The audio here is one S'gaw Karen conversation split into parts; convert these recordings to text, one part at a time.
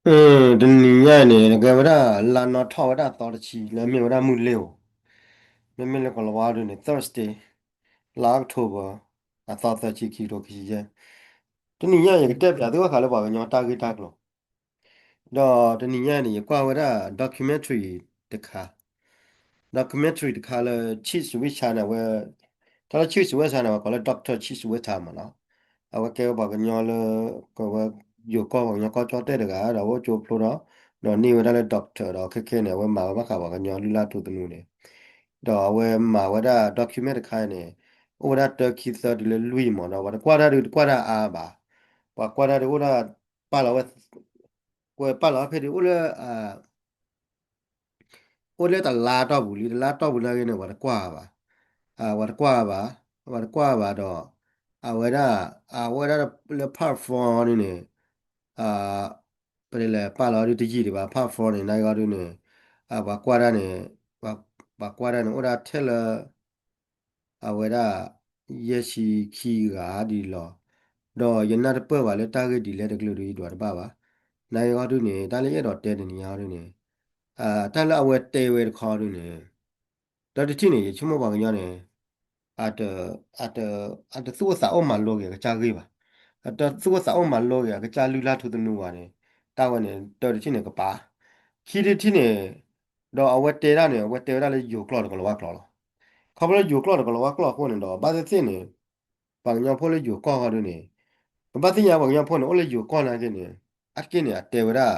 အ တနံၤညါအံၤန့ၣ် ကဲဝဲဒၣ်လါနီၣ်ထီၣ်ဝဲဒၣ်အသီတဆံ လၢမ့ၢ်ဝဲဒၣ်မုၢ်လ့ၤဧိၤ, မ့မ့ၢ်လၢကီၤလၤဝါဒုန့ၣ် Thursday လါ October အသီသၢဆံ ခံကထိခံဆံယဲၢ်, တနံၤညါအံၤ ယကတဲပၠးသုဘၣ်ဃးလၢပှၤကညီတၢ်ဂ့ၢ်တၢ်ကျိၤ, ဒီးတနံၤညါအံၤန့ၣ် ယကွၢ်ဝဲဒၣ် documentary တခါ documentary တခါလၢ Chief Switzer န့ၣ် အဝဲ, တၢ်လၢ Chief Switzer န့ၣ် ပှၤကိးလၢ Doctor Chief Switzer မ့ၢ်နီၤ, အဝဲကဲဝဲပှၤကညီလၢ ကဝဲယိၤကီၢ် ပှၤကညီကီၢ်ကၠီၣ်တဲၣ်တဂၤ ဒီးအဝဲအိၣ်ကၠိဖျိဒီး, ဒီးန့ၢ်ဝဲဒၣ်လၢ doctor ဒီးခဲခဲန့ၣ် အဝဲမၤဝဲဘၣ်ဃးပှၤကညီလုၢ်လၢ်ထူသနူန့ၣ်, ဒီးအဝဲမၤဝဲဒၣ် document တခါန့ၣ် အိၣ်ဝဲဒၣ်တၢခံသၢတုၤလၢလွံၢ်မ့ၢ်ဒီး ပှၤတကွၢ်တၢ်ဒုးတကွၢ်တၢ်အါဘၣ်, ပှၤကွၢ်တၢ်ဒုးအိၣ်ဒၣ် ပာ်လီၤဝဲ, ကွဲးပာ်လီၤဖဲဒုးအိၣ်လၢ အိၣ်လၢတလါတီၢ်ပူၤလံ တလါတီၢ်ပူၤနာ်က့န့ၣ် ပှၤတကွၢ်ဘၣ်, ပှၤတကွၢ်ဘၣ်, ပှၤတကွၢ်ဘၣ်ဒီး, အဝဲဒၣ်, အဝဲဒၣ်လၢ part four ဒုန့ၣ်, ပလဲၤပာ်လီၤဒုတယံာ်ဒံးဘၣ် part four န့ၣ် နာ်က့အီၤဒုန့ၣ်, ပှၤကွၢ်ဒၣ်န့ၣ်, ပှၤကွၢ်ဒၣ်န့ၣ် အိၣ်ဒၣ်ထဲလၢ အဝဲဒၣ် ယဲၢ်ဆံခံဂၤဒ်လီၤ, ဒီးယနၢ်တပၢၢ်ဘၣ်လၢတၢ်ဂ့ၢ်ဒ်လဲၣ်တကလုာ်ဒု ယဒွးတဘၣ်ဘၣ်, နာ်က့အီၤဒုန့ၣ် တၢ်လၢယအဲၣ်ဒိးတဲတနံၤညါအီၤဒုန့ၣ်, တၢ်လၢအဝဲတဲဝဲတခီဒုန့ၣ်, ဒီးတထံၣ်န့ၣ် ယဆိကမိၣ်ပှၤကညီန့ၣ် အတ, အတသူၣ်အိၣ်သးအိၣ်မၤလိက့ၤအကစၢ်ဂ့ၢ်ဘၣ်, အတသူၣ်အိၣ်သးအိၣ်မၤလိက့ၤအကစၢ်လုၢ်လၢ်ထူသနူဘၣ်န့ၣ်, တၢ်ဝဲန့ၣ် တၢတထံၣ်န့ၣ်ကပၤ, ခံတထံၣ်န့ၣ်, ဒီးအဝဲတဲဒၣ်န့ၣ် အဝဲတဲဝဲဒၣ်လၢယိၤကျိာ်ဒီးကီၤလၤဝါကျိာ်လီၤ. ခီဖျိလၢယိၤကျိာ်ဒီးကီၤလၤဝါကျိာ်အဃိန့ၣ်ဒီး ဘၣ်သ့ၣ်သ့ၣ်န့ၣ်, ပှၤကညီဖိလၢယိၤကီၢ်ဃီဒုန့ၣ်, ပဘၣ်သ့ၣ်ညါပှၤကညီဖိန့ၣ် အိၣ်လၢယိၤကီၢ်နာ်က့န့ၣ်, အါတက့ၢ်န့ၣ် အတဲဝဲဒၣ်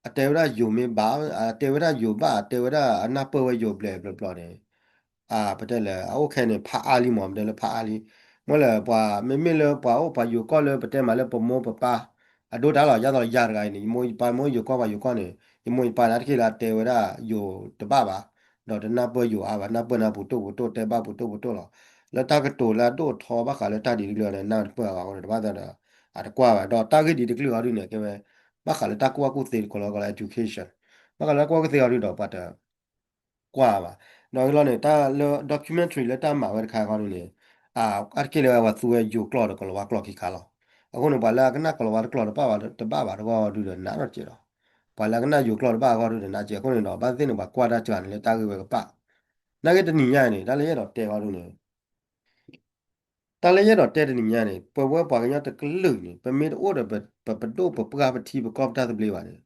အတဲဝဲဒၣ်ယိၤမ့ၢ်ဘၣ်, အတဲဝဲဒၣ်ယိၤဘၣ်, အတဲဝဲဒၣ်အနၢ်ပၢၢ်ဝဲယိၤဘျဲၣ်ဘျီဘျီန့ၣ်, ပတဲလဲၣ် အအိၣ်ခဲန့ၣ် ဖးအါလံမး ပတဲလၢဖးအါလံ, မ့ၢ်လၢပှၤ မ့မ့ၢ်လၢပှၤအိၣ်ပှၤယိၤကီၢ်လၢပတဲမးလၢပမိၢ်ပပၢ်, အဒိတၢ်လီၤ ယၤသိးယၤတဂၤအံၤန့ၣ် ယမိၢ်ယပၢ်မ့ၢ်ယိၤကီၢ်ပှၤယိၤကီၢ်န့ၣ် ယမိၢ်ယပၢ်န့ၣ် အါတက့ၢ်လၢအတဲဝဲဒၣ်ယိၤတဘၣ်ဘၣ်, ဒီးတနၢ်ပၢၢ်ယိၤအါဘၣ်, နၢ်ပၢၢ်နၢ်ပူၤတိၢ်ပူၤတိၢ် တဲဘၣ်ပူၤတိၢ်ပူၤတိၢ်လီၤ. လၢတၢ်ကတိၤလၢအဒိၣ်ထီဘၣ်ဃးလၢတၢ်ဒ်တကလုာ်န့ၣ် နၢ်တပၢၢ်အဂီၢ်န့ၣ် တဘၣ်သးဒီး အတကွၢ်ဘၣ်, ဒီးတၢ်ဂ့ၢ်ဒ်တကလုာ်အီၤဒုန့ၣ် ကဲဝဲ ဘၣ်ဃးလၢတၢ်ကူၣ်ဘၣ်ကူၣ်သ့တခီလၢကီးလၢ education, ဘၣ်ဃးလၢတၢ်ကူၣ်ဘၣ်ကူၣ်သ့အီၤဒုဒီး ပှၤတကွၢ်ဘၣ်, ဒီးလီၤန့ၣ် တၢ်လၢ documentary လၢတၢ်မၤဝဲတခါဃီဒုန့ၣ်, အါတက့ၢ်လၢပှၤသူဝဲယိၤကျိာ်ဒီးကီၤလၤဝါကျိာ်ခံခါလီၤ. အဃိန့ၣ် ပှၤလၢအကနၣ်ကီၤလၤဝါတကျိာ်တဘၣ်ဘၣ် တဘၣ်ဘၣ်တဂီၢ်ဒုဒီးနးထီၣ်စဲးလီၤ. ပှၤလၢအကနၣ်ယိၤကျိာ်တဘၣ်အဂီၢ်ဒုဒီးနးစဲး, အဃိန့ၣ်ဒီး ဘၣ်သ့ၣ်သ့ၣ်န့ၣ် ပှၤကွၢ်တၢ်စှၤန့ၣ်လၢတၢ်ဂ့ၢ်ဝဲကပၤ, နာ်က့တနံၤညါအံၤန့ၣ် တၢ်လၢယအဲၣ်ဒိးတဲဃီဒုန့ၣ် တၢ်လၢယအဲၣ်ဒိးတဲတနံၤညါန့ၣ် ပဝဲပှၤကညီတကလုာ်န့ၣ် ပမ့ၢ်တအိၣ်ဒီးပဒိၣ်ပပှၢ်ပထံပကီၢ်ပတၢ်သဘျ့ဘၣ်န့ၣ်,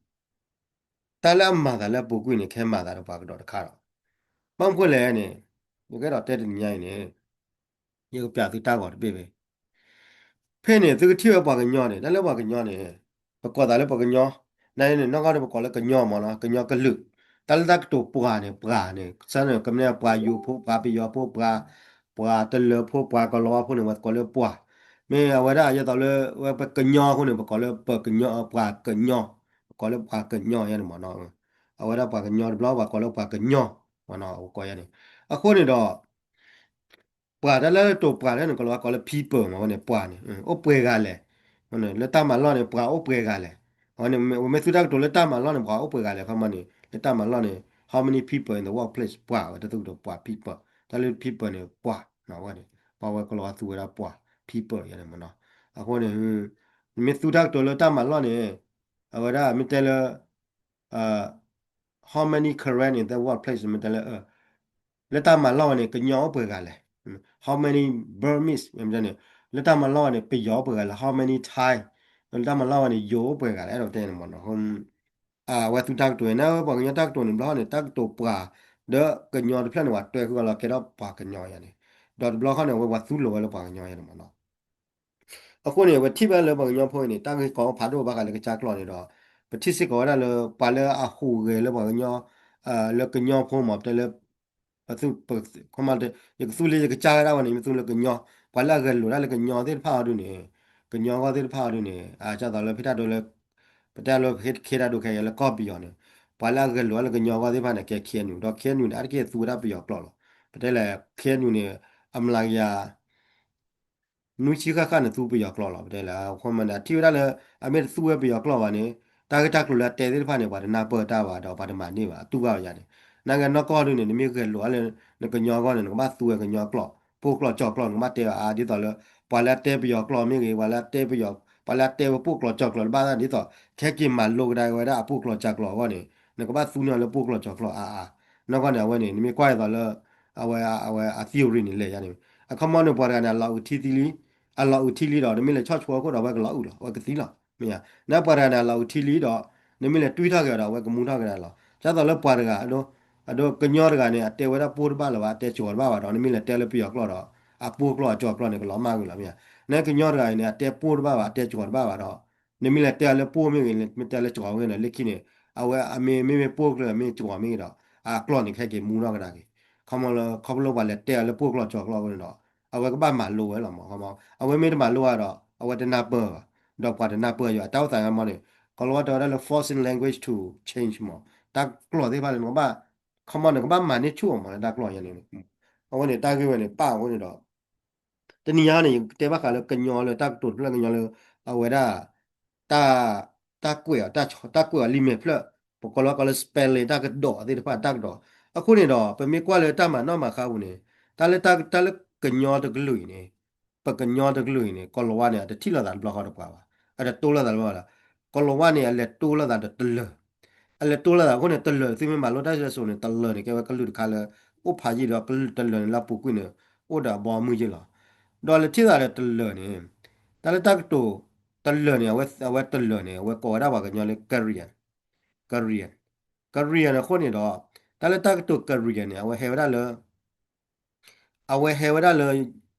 တၢ်လၢအမၤသးလၢအပူၤကွံာ်န့ၣ် ခဲမၤသးဒီးပှၤကဒီးတခါလီၤ. ဘၣ်မနုၤလဲၣ်န့ၣ်, ယကအဲၣ်ဒိးတဲတနံၤညါအံၤန့ၣ်, ယကပျးသုတၢ်ဂီၤတဘ့ၣ်ဖဲ ဖဲန့ၣ် သုကထံၣ်ဝဲပှၤကညီန့ၣ် တၢ်လၢပှၤကညီန့ၣ်, ပကိးသးလၢပှၤကညီ, နန့ၣ် နီၢ်ကီၢ်ဒီးပကိးလၢကညီမ့ၢ်နီၤ, ကညီကလုာ်, တၢ်လၢတၢ်ကတိၤပှၤန့ၣ် ပှၤန့ၣ် ကစၢ်န့ၣ် ကမ့ၢ်ပှၤယိၤဖိ ပှၤပယီၤဖိ ပှၤ, ပှၤတလၢၤဖိ ပှၤကီၤလၤဝါဖိန့ၣ် ပှၤကိးလၢပှၤ, မ့ၢ်အဝဲဒၣ်ယသးလၢ ဝဲပကညီအဃိန့ၣ် ပကိးလၢပကညီ ပှၤကညီ, ပကိးလၢပှၤကညီယါန့ၣ်မ့ၢ်နီၤ, အဝဲဒၣ်ပှၤကညီတဘျီ ပှၤကိးလၢပှၤကညီ, မ့ၢ်နီၤ ပကိးယါန့ၣ်, အဃိန့ၣ်ဒီး ပှၤတၢ်လၢတိာ်ပှၤလၢန့ၣ် ကီၤလၤဝါကိးလၢ people မ့ၢ်ဝဲန့ၣ် ပှၤန့ၣ် အိၣ်ပှဲၤဂၤလဲၣ်, လၢတၢ်မၤလီၢ်န့ၣ် ပှၤအိၣ်ပှဲၤဂၤလဲၣ်, အဝဲန့ၣ် ဝဲမ့ၢ်သူတၢ်ကတိၤလၢတၢ်မၤလီၢ်န့ၣ် ပှၤအိၣ်ပှဲၤဂၤလဲၣ် ခီမီန့ၣ် လၢတၢ်မၤလီၢ်န့ၣ် how many people in the workplace ပှၤဝဲတၢ်သူကတိၤပှၤ people, တၢ်လၢ people န့ၣ် ပှၤ, ဝဲန့ၣ် ပှၤဝဲကီၤလၤဝါသူဝဲဒၣ်ပှၤ people ယါန့ၣ်မ့ၢ်နီၤ, အဃိန့ၣ် နမ့ၢ်သူတၢ်ကတိၤလၢတၢ်မၤလီၢ်န့ၣ် အဝဲဒၣ်မ့ၢ်တဲလၢ how many Karen in the workplace မ့ၢ်တဲလၢ လၢတၢ်မၤလီၢ်ဝဲန့ၣ် ကညီအိၣ်ပှဲၤဂၤလဲၣ်, how many Burmese မ့ၢ်တဲန့ၣ် လၢတၢ်မၤလီၢ်ဝဲန့ၣ် ပယီၤအိၣ်ပှဲၤဂၤလဲၣ်, how many Thai လၢတၢ်မၤလီၢ်ဝဲန့ၣ် ယိၤအိၣ်ပှဲၤဂၤလဲၣ် အဲၣ်ဒိးတဲန့ၣ်မ့ၢ်နီၤ, အဝဲသူတၢ်ကတိၤန့ၣ် ပှၤကညီတၢ်ကတိၤန့ၣ် ဘျီန့ၣ် တၢ်ကတိၤပှၤ ဒီးကညီတဖျၢၣ်န့ၣ် ပှၤတွဲဃုာ်အီၤလီၤကဲထီၣ်ပှၤကညီယါန့ၣ်, ဒီးတဘျီဃီန့ၣ် အဝဲပှၤသူလိာ်ဝဲလၢပှၤကညီယါန့ၣ်မ့ၢ်နီၤ အဃိန့ၣ် ပထံၣ်ဘၣ်လၢပှၤကညီဖိအံၤန့ၣ် တၢ်ဂ့ၢ်ကီဖးဒိၣ်ဘၣ်ဃးလၢကစၢ်ကျိာ်န့ၣ်ဒီး ပထံၣ်စ့ၢ်ကီးဝဲဒၣ်လၢ ပှၤလၢအဟူးဂဲၤလၢပှၤကညီ လၢကညီဖိမ့ၢ် ပတဲလၢ ပသူ ယကသူလၢယကစၢ်ဝဲဒၣ်ဝဲန့ၣ် မ့ၢ်သူလၢကညီ ပှၤလၢအဂဲၤလိာ်တၢ်လၢကညီသ့ၣ်တဖၣ်အီၤဒုန့ၣ် ကညီအဂီၢ်သ့ၣ်တဖၣ်အီၤဒုန့ၣ် အကၢ်သိးလၢဖဲတၢ်ဒိလၢ ပတဲလၢပဟ့ၣ်ခ့တၢ်ဒိခဲအံၤလၢကီၢ်ပယီၤန့ၣ် ပှၤလၢအဂဲၤလိာ်တၢ်လၢကညီအဂီၢ်သ့ၣ်တဖၣ်န့ၣ် ကဲ KNU ဒီး KNU န့ၣ် အါတက့ၢ်သူဝဲဒၣ်ပယီၤကျိာ်လီၤ. ပတဲလဲၣ် KNU န့ၣ် အမျးကယၤ နွံဆံဃၣ်ဃၣ်န့ၣ် သူပယီၤကျိာ်လီၤ. ပတဲလဲၣ် အဃိမ့ၢ်န့ၣ် အထံၣ်ဝဲဒၣ်လၢ အမ့ၢ်တသူဝဲပယီၤကျိာ်ဘၣ်န့ၣ် တၢ်ဂ့ၢ်တၢ်ကျိၤလၢအတဲသ့ၣ်တဖၣ်န့ၣ် ပှၤတနၢ်ပၢၢ်တၢ်ဘၣ်ဒီး ပှၤတမၤန့ၢ်ဘၣ် အတူၢ်ဘၣ်ဝဲယါန့ၣ် နာ်က့နီၢ်ကီၢ်ဒုန့ၣ် နမ့ၢ်ဂဲၤလိာ်အါလၢ နကညီအဂီၢ်န့ၣ် နကဘၣ်သူဝဲကညီကျိာ် ဖိကျိာ်ကၠီကျိာ် နကဘၣ်တဲဘၣ်အါ ဒ်သိးလၢ ပှၤလၢအတဲပယီၤကျိာ်မ့ၢ်ဂ့ၤ ပှၤလၢအတဲပယီၤ ပှၤလၢအတဲဝဲပိၢ်ကျိာ်ကၠီၤကျိာ်တဘၣ်သၣ်ဒ်သိး ခဲက့ၤမၤလိကဒါက့ၤဝဲဒၣ်အပိၢ်ကျိာ်ကၠီၤကျိာ်အဂီၢ်န့ၣ် နကဘၣ်သူန့ၢ်အီၤလၢပိၢ်ကျိာ်ကၠီၤကျိာ်အါအါ. နီၢ်ကီၢ်န့ၣ် အဝဲန့ၣ် နမ့ၢ်ကွၢ်ဒ်သိးလၢ အဝဲ အဝဲ အ theory န့ၣ်လဲၤယါန့ၣ် အခီမီန့ၣ် ပှၤတဂၤန့ၣ် အလီၤအုးထံသံလံ အလီၤအုးထံလံဒီး နမ့ၢ်လဲၤဆီၣ်ဆိအခိၣ်ဒီး အဝဲကလီၤအုးလီၤ အဝဲကသံလီၤ မ့ၢ်ဧါ. နပှၤတဂၤန့ၣ် အလီၤအုးထံလံဒီး နမ့ၢ်လဲၤတွံၢ်ထီၣ်က့ၤအီၤဒီး အဝဲကမူထီၣ်ကဒါလီၤ. ဒ်သိးလၢပှၤတဂၤ အဒိ ကညီတဂၤန့ၣ် အတဲဝဲဒၣ်ပိၢ်တဘၣ်လၢၤဘၣ် အတဲကၠီၤတဘၣ်ဘၣ်ဒီး နမ့ၢ်လဲၤတဲလၢပယီၤကျိာ်ဒီး အပိၢ်ကျိာ်အကၠီၤကျိာ်န့ၣ် ကလီၤမၢ်ကွံာ်လီၤ မ့ၢ်ဧါ. နကညီတဂၤအံၤန့ၣ် အတဲပိၢ်တဘၣ်ဘၣ် အတဲကၠီၤတဘၣ်ဘၣ်ဒီး နမ့ၢ်လဲၤတဲအီၤလၢပိၢ်မ့ၢ်ဂ့ၤ မ့ၢ်တဲလၢကၠီၤမ့ၢ်ဂ့ၤဒီး လၢခံန့ၣ် အဝဲအမ့ၢ်မ့မ့ၢ်ပိၢ်ကျိာ်မ့ၢ်ကၠီၤမ့ၢ်ဂ့ၤဒီး အကျိာ်န့ၣ် ခဲက့ၤမူထီၣ်ကဒါက့ၤ ခီမီလၢ ခီဖျိပှၤလဲၤတဲအီၤလၢပိၢ်ကျိာ်ကၠီၤကျိာ်အဃိန့ၣ်ဒီး အဝဲကဘၣ်မၤလိဝဲလီၤမး ခီမီ အဝဲမ့ၢ်တမၤလိဘၣ်ဒီး အဝဲတနၢ်ပၢၢ်ဘၣ် ဒီးပှၤတနၢ်ပၢၢ်ယိၤ အတၢ်အိၣ်သးမီန့ၣ် ကီၤလၤဝါတဲဝဲဒၣ်လၢ forcing language to change မး တၢ်ကျိာ်သ့ၣ်တဖၣ်န့ၣ် နကဘၣ် ခီမီန့ၣ် ကဘၣ်မၤန့ၢ်ဆူၣ်အီၤမးလၢတၢ်ကျိာ်ယါန့ၣ် အဝဲန့ၣ် တၢ်ဂ့ၢ်ဝဲန့ၣ် ပၣ်အဃိန့ၣ်ဒီး တနံၤညါန့ၣ် ယတဲဘၣ်ဃးလၢကညီလၢတၢ်ကတိၤတဖျၢၣ်ကညီလၢ အဝဲဒၣ် တၢ် တၢ်ကွဲးအီၤ တၢ်ကွဲးအီၤလံာ်မဲာ်ဖျၢၣ် ပကိးလီၤကီးလၢ spelling တၢ်ကဒီးသ့ၣ်တဖၣ်တၢ်ကဒီး အဃိန့ၣ်ဒီး ပမ့ၢ်ကွၢ်လၢတၢ်မၤနီၣ်မၤဃါပူၤန့ၣ် တၢ်လၢတၢ် တၢ်လၢကညီတကလုာ်အံၤန့ၣ် ပကညီတကလုာ်အံၤန့ၣ် ကီၤလၤဝါန့ၣ် အတထံၣ်လိာ်သးတဘျီဃီဒီးပှၤဘၣ် အတတိလိာ်သးတဘျီဘၣ်ဒီး ကီၤလၤဝါန့ၣ် အလဲၤတိလိာ်သးဒီးတလၢာ် အလဲၤတိလိာ်သးအဃိန့ၣ် တလၢာ် သုမ့ၢ်မၤလိတၢ်စံၣ်စိၤန့ၣ် တလၢာ်န့ၣ် ကဲဝဲကလုာ်တခါလၢ အိၣ်ဖးယံာ်ဒီး တလၢာ်န့ၣ်လၢအပူၤကွံာ်န့ၣ် အိၣ်ဒီးအဘီအမုၢ်ယ့ၢ်လီၤ. ဒီးလဲၤထံၣ်သးဒီးတလၢာ်န့ၣ် တၢ်လၢတၢ်ကတိၤ တလၢာ်န့ၣ် အဝဲ အဝဲတလၢာ်န့ၣ် အဝဲကိးဝဲဒၣ်ပှၤကညီလၢ Karen Karen Karen အဃိန့ၣ်ဒီး တၢ်လၢတၢ်ကတိၤ Karen န့ၣ် အဝဲဟဲဝဲဒၣ်လၢ အဝဲဟဲဝဲဒၣ်လၢ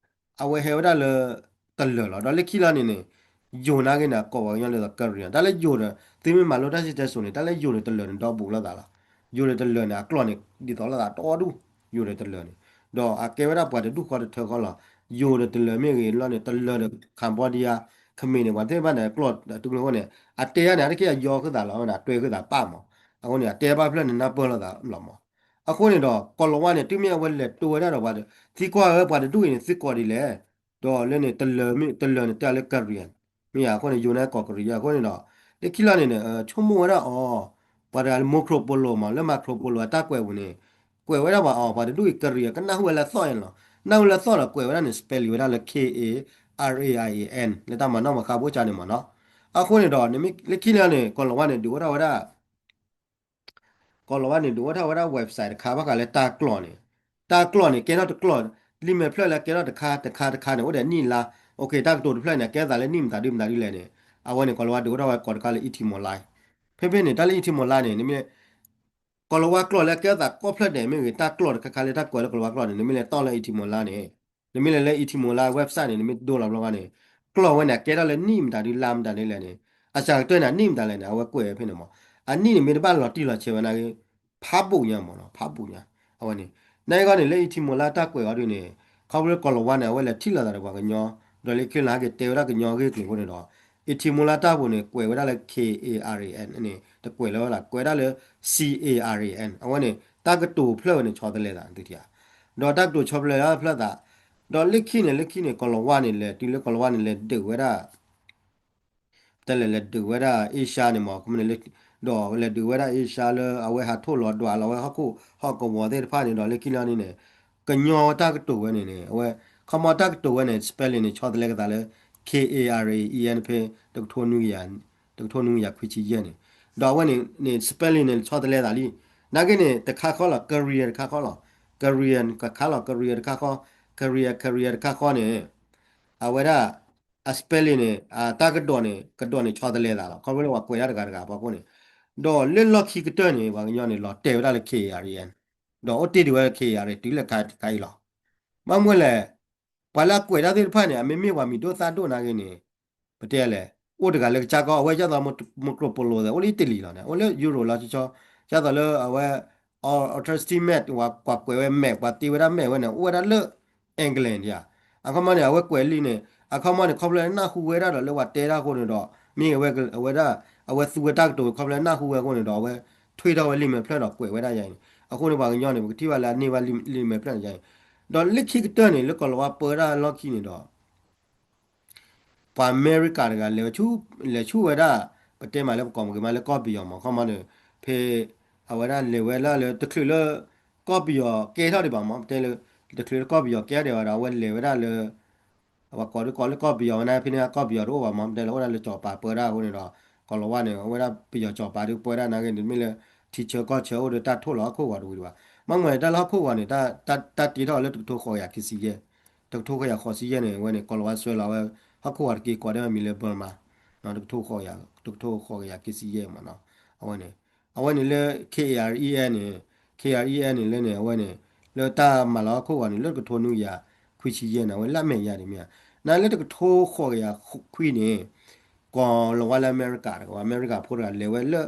အဝဲဟဲဝဲဒၣ်လၢ တလၢာ်လီၤ. ဒီးလၢခံလီၤန့ၣ်န့ၣ် ယိၤနာ်က့န့ၣ် ကိးပှၤကညီလၢ Karen တၢ်လၢယိၤဒီး သုမ့ၢ်မၤလိတၢ်စံၣ်တဲစိၤန့ၣ် တၢ်လၢယိၤဒီးတလၢာ်န့ၣ် ဒီဘူးလိာ်သးလီၤ. ယိၤဒီးတလၢာ်န့ၣ် အကျိာ်န့ၣ် ဒ်သိးလိာ်သးတအိၣ်ဒူၣ် ယိၤဒီးတလၢာ်န့ၣ် ဒီးအကဲဝဲဒၣ်ပှၤတဒူၣ်ဃီတထၢဃီလီၤ. ယိၤဒီးတလၢာ်မ့ၢ်ဂ့ၤလီၤန့ၣ် တလၢာ်ဒီး Cambodia ခမ့ၢ်န့ၣ် ပှၤသ့ၣ်တဖၣ်န့ၣ် အကျိာ်တုၤလၢအဃိန့ၣ် အတဲယါန့ၣ် အါတက့ၢ်အယီၤဃုာ်သးလီၤ အဝဲန့ၣ် အတွဲဃုာ်သးပၣ်မး. အဃိန့ၣ် အတဲဘၣ်ဖျၢၣ်န့ၣ် နၢ်ပၢၢ်လိာ်သးလီၤမး. အဃိန့ၣ်ဒီး ကီၤလၤဝါန့ၣ် တုၤမ့ၢ်အဝဲလဲၤတိဝဲဒၣ်ဒီးပှၤ သံကွၢ်ဝဲပှၤတဒူၣ်အံၤန့ၣ် သုကိးဒ်လဲၣ်. ဒီးလၢန့ၣ် တလၢာ်မ့ၢ် တလၢာ်န့ၣ် တဲလၢ Karen မ့ၢ်ဧါ. အဃိန့ၣ် ယိၤန့ၣ်ကိး Karen အဃိန့ၣ်ဒီး လၢခံလီၤန့ၣ်န့ၣ် ဆိကမိၣ်ဝဲဒၣ်အီၤ ပှၤတဂၤလၢ Marco Polo မး လၢ Marco Polo အတၢ်ကွဲးပူၤန့ၣ် ကွဲးဝဲဒၣ်ပှၤအီၤ ပှၤတဒူၣ်အံၤ Karen ကနၢ်ဟူဝဲလၢအသီၣ်အံၤလီၤ. နၢ်ဟူလၢအသီၣ်ဒီးကွဲးဝဲဒၣ်န့ၣ် spelling ဝဲဒၣ်လၢ K A R A I A N လၢတၢ်မၤနီၣ်မၤဃါဖိကၢ်န့ၣ်မးနီၤ. အဃိန့ၣ်ဒီး လၢခံလီၤန့ၣ် ကီၤလၤဝါန့ၣ် ဒုးအိၣ်ထီၣ်ဝဲဒၣ် ကီၤလၤဝါန့ၣ် ဒုးအိၣ်ထီၣ်ဝဲဒၣ် website တခါ ဘၣ်ဃးလၢတၢ်ကျိာ်န့ၣ်, တၢ်ကျိာ်န့ၣ် ကဲထီၣ်တကျိာ်, လံာ်မဲာ်ဖျၢၣ်လၢကဲထီၣ်တခါ တခါ တခါန့ၣ် အိၣ်ဒီးနံၣ်လါ, အိၣ်ခ့ တၢ်ကတိၤတဖျၢၣ်န့ၣ် အကဲထီၣ်သးလၢနံၣ်မတၤဒုမတၤဒ်လဲၣ်န့ၣ်, အဝဲန့ၣ် ကီၤလၤဝါဒုးအိၣ်ထီၣ်ဝဲကိးတခါလၢ etymology. ဖဲဖဲန့ၣ် တၢ်လၢ etymology န့ၣ် နမ့ၢ် ကီၤလၤဝါကျိာ်လၢအကဲထီၣ်သးကိးဖျၢၣ်ဒဲးမ့ၢ်ဂ့ၤ တၢ်ကျိာ်တခါခါလၢတၢ်ကွဲးလၢကီၤလၤဝါကျိာ်န့ၣ် နမ့ၢ်လဲၤတီၢ်လၢ etymology န့ၣ်, နမ့ၢ်လဲၤလၢ etymology website န့ၣ် နမ့ၢ်ဒိလီၤဘျီဘျီန့ၣ်, ကျိာ်ဝဲန့ၣ် အကဲထီၣ်လၢနံၣ်မတၤဒု လါမတၤဒ်လဲၣ်န့ၣ်, အစှၤကတၢၢ်န့ၣ် အနံၣ်မတၤလဲၣ်န့ၣ် အဝဲကွဲးဝဲဖဲန့ၣ်မး. အနံၣ်န့ၣ် မ့ၢ်တဘၣ်လီၤတံၢ်လီၤဆဲးဝဲနာ်က့ ဖးဘူးညါမးနီၤ, ဖးဘူးညါ. အဝဲန့ၣ် နာ်က့ဂီၢ်န့ၣ် လၢ etymology တၢ်ကွဲးအီၤဒုန့ၣ်, ခီဖျိလၢကီၤလၤဝါန့ၣ် အဝဲလဲၤထံၣ်လိာ်သးဒီးပှၤကညီ, ဒီးလၢခံလၢဟဲက့ၤတဲဝဲဒၣ်ကညီဂ့ၢ်ကျိၤအဃိန့ၣ်ဒီး, etymology တၢ်ပူၤန့ၣ် ကွဲးဝဲဒၣ်လၢ K A R A N န့ၣ် တကွဲးလၢၤဝဲဒၣ်, ကွဲးဒၣ်လၢ C A R A N အဝဲန့ၣ် တၢ်ကတိၤဖျၢၣ်ဝဲန့ၣ် ဆီတလဲသး သုထံၣ်ဧါ. ဒီးတၢ်ကတိၤဆီတလဲသးဖျၢၣ်သး, ဒီးလၢခံန့ၣ် လၢခံန့ၣ် ကီၤလၤဝါန့ၣ် လဲၤတုၤလၢကီၤလၤဝါန့ၣ် လဲၤဒုးဝဲဒၣ် တလဲၤလဲၤဒုးဝဲဒၣ် Asia န့ၣ်မး, ဒီးလဲၤဒုးဝဲဒၣ် Asia လၢအဝဲဟးထိၣ်လီၤဒွးလီၤဝဲဟီၣ်ခိၣ်ဟီၣ်ကဝီၤသ့ၣ်တဖၣ်န့ၣ်ဒီး လၢခံလီၤန့ၣ်န့ၣ်, ကညီတၢ်ကတိၤဝဲန့ၣ်န့ၣ် အဝဲ ခီမီတၢ်ကတိၤဝဲန့ၣ် spelling န့ၣ် ဆီတလဲကသးလၢ K A R A E N ဖဲ တကထိနွံကယၤခွံဆံယဲၢ်န့ၣ်, ဒီးအဝဲန့ၣ်န့ၣ် spelling န့ၣ် ဆီတလဲသးလံ. နာ်က့န့ၣ် တခါဃီလီၤ Korean တခါဃီလီၤ, Korean တခါလီၤ Korean တခါဃီ, Korea Korea တခါဃီန့ၣ် အဝဲဒၣ် အ spelling န့ၣ် အတၢ်ကဒိးန့ၣ် ကဒိးန့ၣ် ဆီတလဲသးလီၤ. ခီဖျိလၢပှၤကွဲးတၢ်တဂၤတဂၤအဖီခိၣ်န့ၣ်, ဒီးလၢလီၢ်ခံကတၢၢ်န့ၣ် ပှၤကညီန့ၣ် လီၤတဲာ်ဝဲဒၣ်လၢ K A R A N, ဒီးအိၣ်တ့ၢ်ဒံးဝဲ K A R A တုၤလၢခါတခါအံၤလီၤ. ဘၣ်မနုၤလဲၣ်, ပှၤလၢအကွဲးတၢ်သ့ၣ်တဖၣ်န့ၣ် အမ့မ့ၢ်ပှၤမံၤဒိၣ်သၣ်ဒိၣ်နာ်က့န့ၣ်, ပတဲလဲၣ်, အိၣ်တဂၤလၢကစၢ်ကီၢ် အဝဲဒ်သိး Marco Polo သ့ၣ် အိၣ်လၢ Italy လီၤန့ၣ်, အိၣ်လၢ Europe လီၤဆီဆီ, ဒ်သိးလၢအဝဲ Otto Steinmetz ပှၤကွဲးဝဲ map ပှၤတ့ဝဲဒၣ် map ဝဲန့ၣ် အိၣ်ဝဲဒၣ်လၢ England ဧါ. အခီမီန့ၣ် အဝဲကွဲးလံန့ၣ် အခီမီန့ၣ် ခီဖျိလၢနၢ်ဟူဝဲဒၣ်ဒီးလၢပှၤတဲတၢ်အဃိန့ၣ်ဒီး မ့ၢ်အဝဲ အဝဲဒၣ် အဝဲသူဝဲတၢ်ကတိၤ ခီဖျိလၢနၢ်ဟူဝဲအဃိန့ၣ်ဒီး အဝဲထွံထီၣ်ဝဲလံာ်မဲာ်ဖျၢၣ်ဒီးကွဲးဝဲဒၣ်ယါအံၤန့ၣ်, အဃိန့ၣ် ပှၤကညီန့ၣ် ပကထံၣ်ဘၣ်လၢအန့ၢ်ဘၣ်လံာ်မဲာ်ဖျၢၣ်န့ၣ်ယါအံၤ, ဒီးလၢခံကတၢၢ်န့ၣ် လၢကီၤလၤဝါပၢဒၣ်လီၢ်ခံန့ၣ်ဒီး ပှၤအမဲရကၤတဂၤ လဲၤဆူၣ်ဝဲဒၣ် ပတဲမးလၢပကိးမုၢ်က့ၤမးလၢကီၢ်ပယီၤမး ခီမီန့ၣ် ဖဲ အဝဲဒၣ်လဲၤဝဲဒၣ်လၢတချုးလၢ ကီၢ်ပယီၤကဲထီၣ်ဒံးဘၣ်မး ပတဲလၢ တချုးလၢကီၢ်ပယီၤကဲထီၣ်ဒံးဘၣ်ဒီး အဝဲလဲၤဝဲဒၣ်လၢ ပှၤကိးဒ်ကိးလၢကီၢ်ပယီၤဝဲန့ၣ် ဖဲန့ၣ်ကီၢ်ပယီၤတအိၣ်ဘၣ်မး တဲလၢအိၣ်ဒၣ်လၢကၠီၤပၤပၢဒၣ်အဃိန့ၣ်ဒီး ကီၤလၤဝါန့ၣ် အဝဲဒၣ်ပယီၤကၠီၤပၤဒ်ပၢဒၣ်နာ်က့န့ၣ် တမ့ၢ်လၢ ထံဆၢကီၢ်ဆၢအိၣ်ဒီးတၢ်ထိၣ်လီၤဟီၣ်ခိၣ်ဂီၤတဝံၤဘၣ်. မ့ၢ်မ့ၢ်တၢ်လၢဟီၣ်ခိၣ်ဂီၤန့ၣ် တၢ်တ့ထီၣ်လၢတကထိဃိးကယၤခံဆံယဲၢ်, တကထိဃိးကယၤဃိးဆံယဲၢ်န့ၣ် အဝဲန့ၣ် ကီၤလၤဝါစွဲလီၤဝဲ ဟီၣ်ခိၣ်ဂီၤတက့ၢ် ကိးဒ်မ့ၢ်လၢ Burma တကထိဃိးကယၤ တကထိဃိးကယၤခံဆံယဲၢ်မးနီၤ. အဝဲန့ၣ် အဝဲန့ၣ်လၢ K A R E N န့ၣ် K A R E N န့ၣ်လၢန့ၣ် အဝဲန့ၣ် လၢတၢ်မၤလီၤဟီၣ်ခိၣ်ဂီၤန့ၣ် လၢတကထိနွံကယၤခွံဆံယဲၢ်န့ၣ် အဝဲလၢအမဲာ်ညါဒ်မ့ၢ်ဧါ. နာ်လၢတကထိဃိးကယၤခွံန့ၣ် ကီၤလၤဝါလၢအမဲရကၤတက့ၢ် အမဲရကၤဖိတဂၤလဲၤဝဲလၢ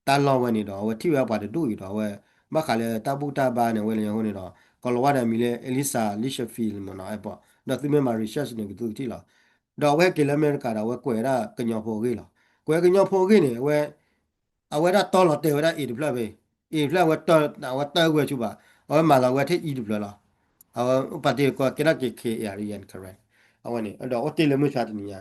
တၢ်လီၢ်ဝဲန့ၣ်ဒီး အဝဲထံၣ်ဝဲပှၤတဒူၣ်အံၤဒီး အဝဲ ဘၣ်ဃးလၢတၢ်ဘူၣ်တၢ်ဘါန့ၣ် အဝဲလဲၤအဃိန့ၣ်ဒီး ကီၤလၤဝါဒီးအမံၤလၢ Elisa Lichfield မ့ၢ်နီၤ အဲၣ်ပီၣ် ဒီးသုမ့ၢ်မၤ research န့ၣ် ကသုကထံၣ်လီၤ. ဒီးအဝဲက့ၤလၢအမဲရကၤဒီး အဝဲကွဲးဝဲဒၣ်ကညီဖိအဂ့ၢ်လီၤ. ကွဲးကညီဖိအဂ့ၢ်န့ၣ် အဝဲ အဝဲဒၣ်တီလီၤတဲာ်ဝဲဒၣ် A တဖျၢၣ်ဖဲ A တဖျၢၣ် အဝဲတၢ်ဂဲၤဆူဘၣ် အဝဲမၤလီၤဝဲထဲ E တဖျၢၣ်လီၤ. အဝဲပာ်တ့ၢ်ကီးကဲထီၣ်က့ၤ K A R E N Karen အဝဲန့ၣ် ဒီးအိၣ်တ့ၢ်လၢမုၢ်ဆါတနံၤညါ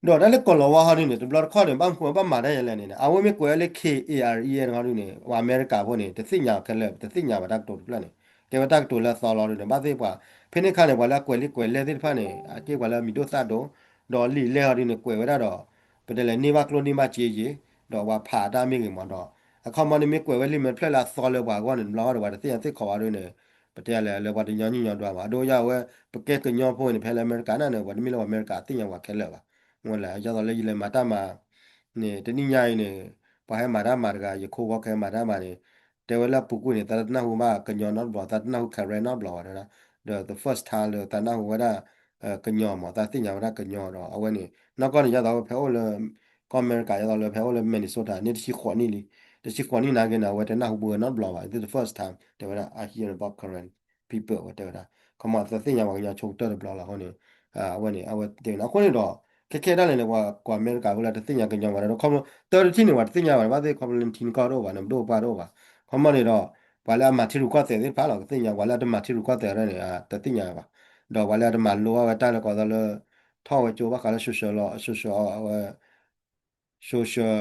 ဒီးတၢ်လၢကီၤလၤဝါဟီဒ်န့ၣ် တဘျီတခီၣ်န့ၣ် ဘၣ်မနုၤဘၣ်မၤတၢ်ယဲလဲၣ်န့ၣ် အဝဲမ့ၢ်ကွဲးလၢ K A R E N ဟီဒ်န့ၣ် ပှၤအမဲရကၤဖိန့ၣ် တသ့ၣ်ညါခဲလၢာ် တသ့ၣ်ညါဘၣ်တၢ်ကတိၤတဖျၢၣ်န့ၣ် ကဲဝဲတၢ်ကတိၤလၢအသီလီၤဒ်န့ၣ် ဘၣ်သ့ၣ်ပှၤ ဖဲန့ၣ်အခါန့ၣ် ပှၤလၢအကွဲးလံာ်ကွဲးလဲၢ်သ့ၣ်တဖၣ်န့ၣ် အက့ၢ်ပှၤလၢအမံၤဒိၣ်သၣ်ဒိၣ် ဒီးလံာ်လဲၢ်ဟီဒ်န့ၣ် ကွဲးဝဲဒၣ်ဒီး ပတဲလဲၣ်န့ၢ်ဘၣ်ကျိၣ်န့ၢ်ဘၣ်စ့ယ့ၣ် ဒီးပှၤဖးတၢ်မ့ၢ်ဂ့ၤမးဒီး အခီပညီန့ၣ်မ့ၢ်ကွဲးဝဲလံာ်မဲာ်ဖျၢၣ်လၢအသီလၢပှၤအဂီၢ်န့ၣ် တဘျီဃီဒီးပှၤတသ့ၣ်ညါသ့ၣ်ခီဘၣ်ဒ်န့ၣ် ပတဲလဲၣ်လၢပှၤတညီနုၢ်ညီဒွးဘၣ် အဒိယါဝဲ ပကဲကညီဖိန့ၣ် ဖဲလၢအမဲရကၤန့ၣ် ပှၤတမ့ၢ်လၢပှၤအမဲရကၤသ့ၣ်ညါပှၤခဲလၢာ်ဘၣ်. မ့ၢ်လၢ ယသိးလၢယလဲၤမၤတၢ်မၤ န့ၣ် တနံၣ်ညါအံၤန့ၣ် ပှၤဟဲမၤတၢ်မၤတဂၤ ယခိၣ်ဝီကဟဲမၤတၢ်မၤန့ၣ် တဲဝဲလၢအပူၤကွံာ်န့ၣ် သးတနၢ်ဟူဘၣ်ကညီနီတဘျီ သးတနၢ်ဟူ Karen နီတဘျီဘၣ်တဲဝဲဒၣ် ဒီး the first time လၢသးနၢ်ဟူဝဲဒၣ် ကညီမး သးသ့ၣ်ညါဝဲဒၣ်ကညီဒီး အဝဲန့ၣ် နီၢ်ကီၢ်န့ၣ် ယသိးဝဲဖဲအိၣ်လၢ ကီၢ်အမဲရကၤ ယသိးလၢဖဲအိၣ်လၢ Minnesota န့ၣ် တဆံဃိးနံၣ်လံ တဆံဃိးနံၣ်နာ်က့န့ၣ် အဝဲတနၢ်ဟူဘူးဝဲနီတဘျီဘၣ် this is the first time တဲဝဲဒၣ် I hear about Karen people ဝဲတဲဝဲဒၣ် ခီမီ သးသ့ၣ်ညါပှၤကညီဆိကတၢၢ်တဘျီလီၤအဃိန့ၣ် အဝဲန့ၣ် အဝဲတဲဝဲဒၣ် အဃိန့ၣ်ဒီး ခဲခဲဒၣ်လဲာ်န့ၣ် ပှၤကွၢ်အမဲရကၤဖိလၢတသ့ၣ်ညါကညီဘၣ်ဒီး ခီမီ တၢ်တထံၣ်န့ၣ် ပှၤတသ့ၣ်ညါဘၣ် ဘၣ်သ့ၣ်ခီဖျိလၢနထံနကီၢ်တအိၣ်ဘၣ် နပဒိၣ်ပပှၢ်တအိၣ်ဘၣ် ခီမီန့ၣ်ဒီး ပှၤလၢအမၤထံရူၢ်ကီၢ်သဲးသ့ၣ်တဖၣ်လီၤ ကသ့ၣ်ညါ ပှၤလၢအတမၤထံရူၢ်ကီၢ်သဲးန့ၣ် တသ့ၣ်ညါဘၣ် ဒီးပှၤလၢအတမၤလိဘၣ်ဝဲတၢ်လၢကီးသီလၢ ထီၣ်ဝဲကၠိဘၣ်ဃးလၢ social လီၤ social အဝဲ social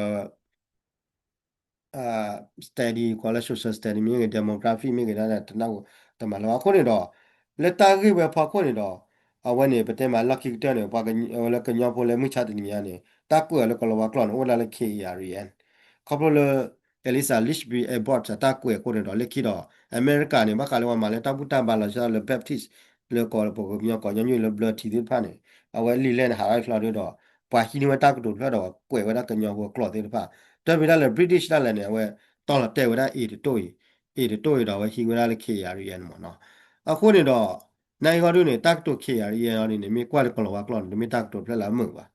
study ကွၢ်လၢ social study မ့ၢ်ဂ့ၤ demography မ့ၢ်ဂ့ၤဒၣ် တနၢ်ဟူ တမၤလီၤ အဃိန့ၣ်ဒီး လၢတၢ်ဂ့ၢ်ဝဲဖီခိၣ်န့ၣ်ဒီး အဝဲန့ၣ် ပတဲမးလီၢ်ခံကတၢၢ်န့ၣ် ပှၤလၢကညီဖိလၢမုၢ်ဆါတနံၤညါန့ၣ် တၢ်ကွဲးအီၤလၢကီၤလၤဝါကျိာ်န့ၣ် အိၣ်ဝဲဒၣ်လၢ K A R E N ခီဖျိလၢ Elisa Lichfield Abbott အတၢ်ကွဲးအဃိန့ၣ်ဒီး လၢခံဒီး အမဲရကၤန့ၣ် ဘၣ်ဃးလၢပှၤမၤလၢတၢ်ဘူၣ်တၢ်ဘါလီၤဆီလၢ Baptist လၢကီၢ်ပှၤကညီကီၢ်ညီနုၢ်လၢဘျၢထံသ့ၣ်တဖၣ်န့ၣ် အဝဲလံာ်လဲၢ်န့ၣ်ဟးထီၣ်ချီဒ်ဒီး ပှၤဟံးန့ၢ်ဝဲတၢ်ကတိၤတဖျၢၣ်ဒီး ကွဲးဝဲဒၣ်ကညီဖိကျိာ်သ့ၣ်တဖၣ် တၢ်မ့ၢ်ဒၣ်လၢ British ဒၣ်လဲာ်န့ၣ် အဝဲတီလီၤတဲာ်ဝဲဒၣ် A တတိၢ်အံၤ A တတိၢ်အံၤဒီး အဝဲဟံးဝဲဒၣ်လၢ K A R E N မ့ၢ်နီၤ အဃိန့ၣ်ဒီး နာ်အံၤဃီဒုန့ၣ် တၢ်ကတိၤ K A R E N အံၤန့ၣ် မ့ၢ်ကွၢ်လၢကီၤလၤဝါကျိာ်န့ၣ် တမ့ၢ်တၢ်ကတိၤတဖျၢၣ်လၢအမုာ်ဘၣ်.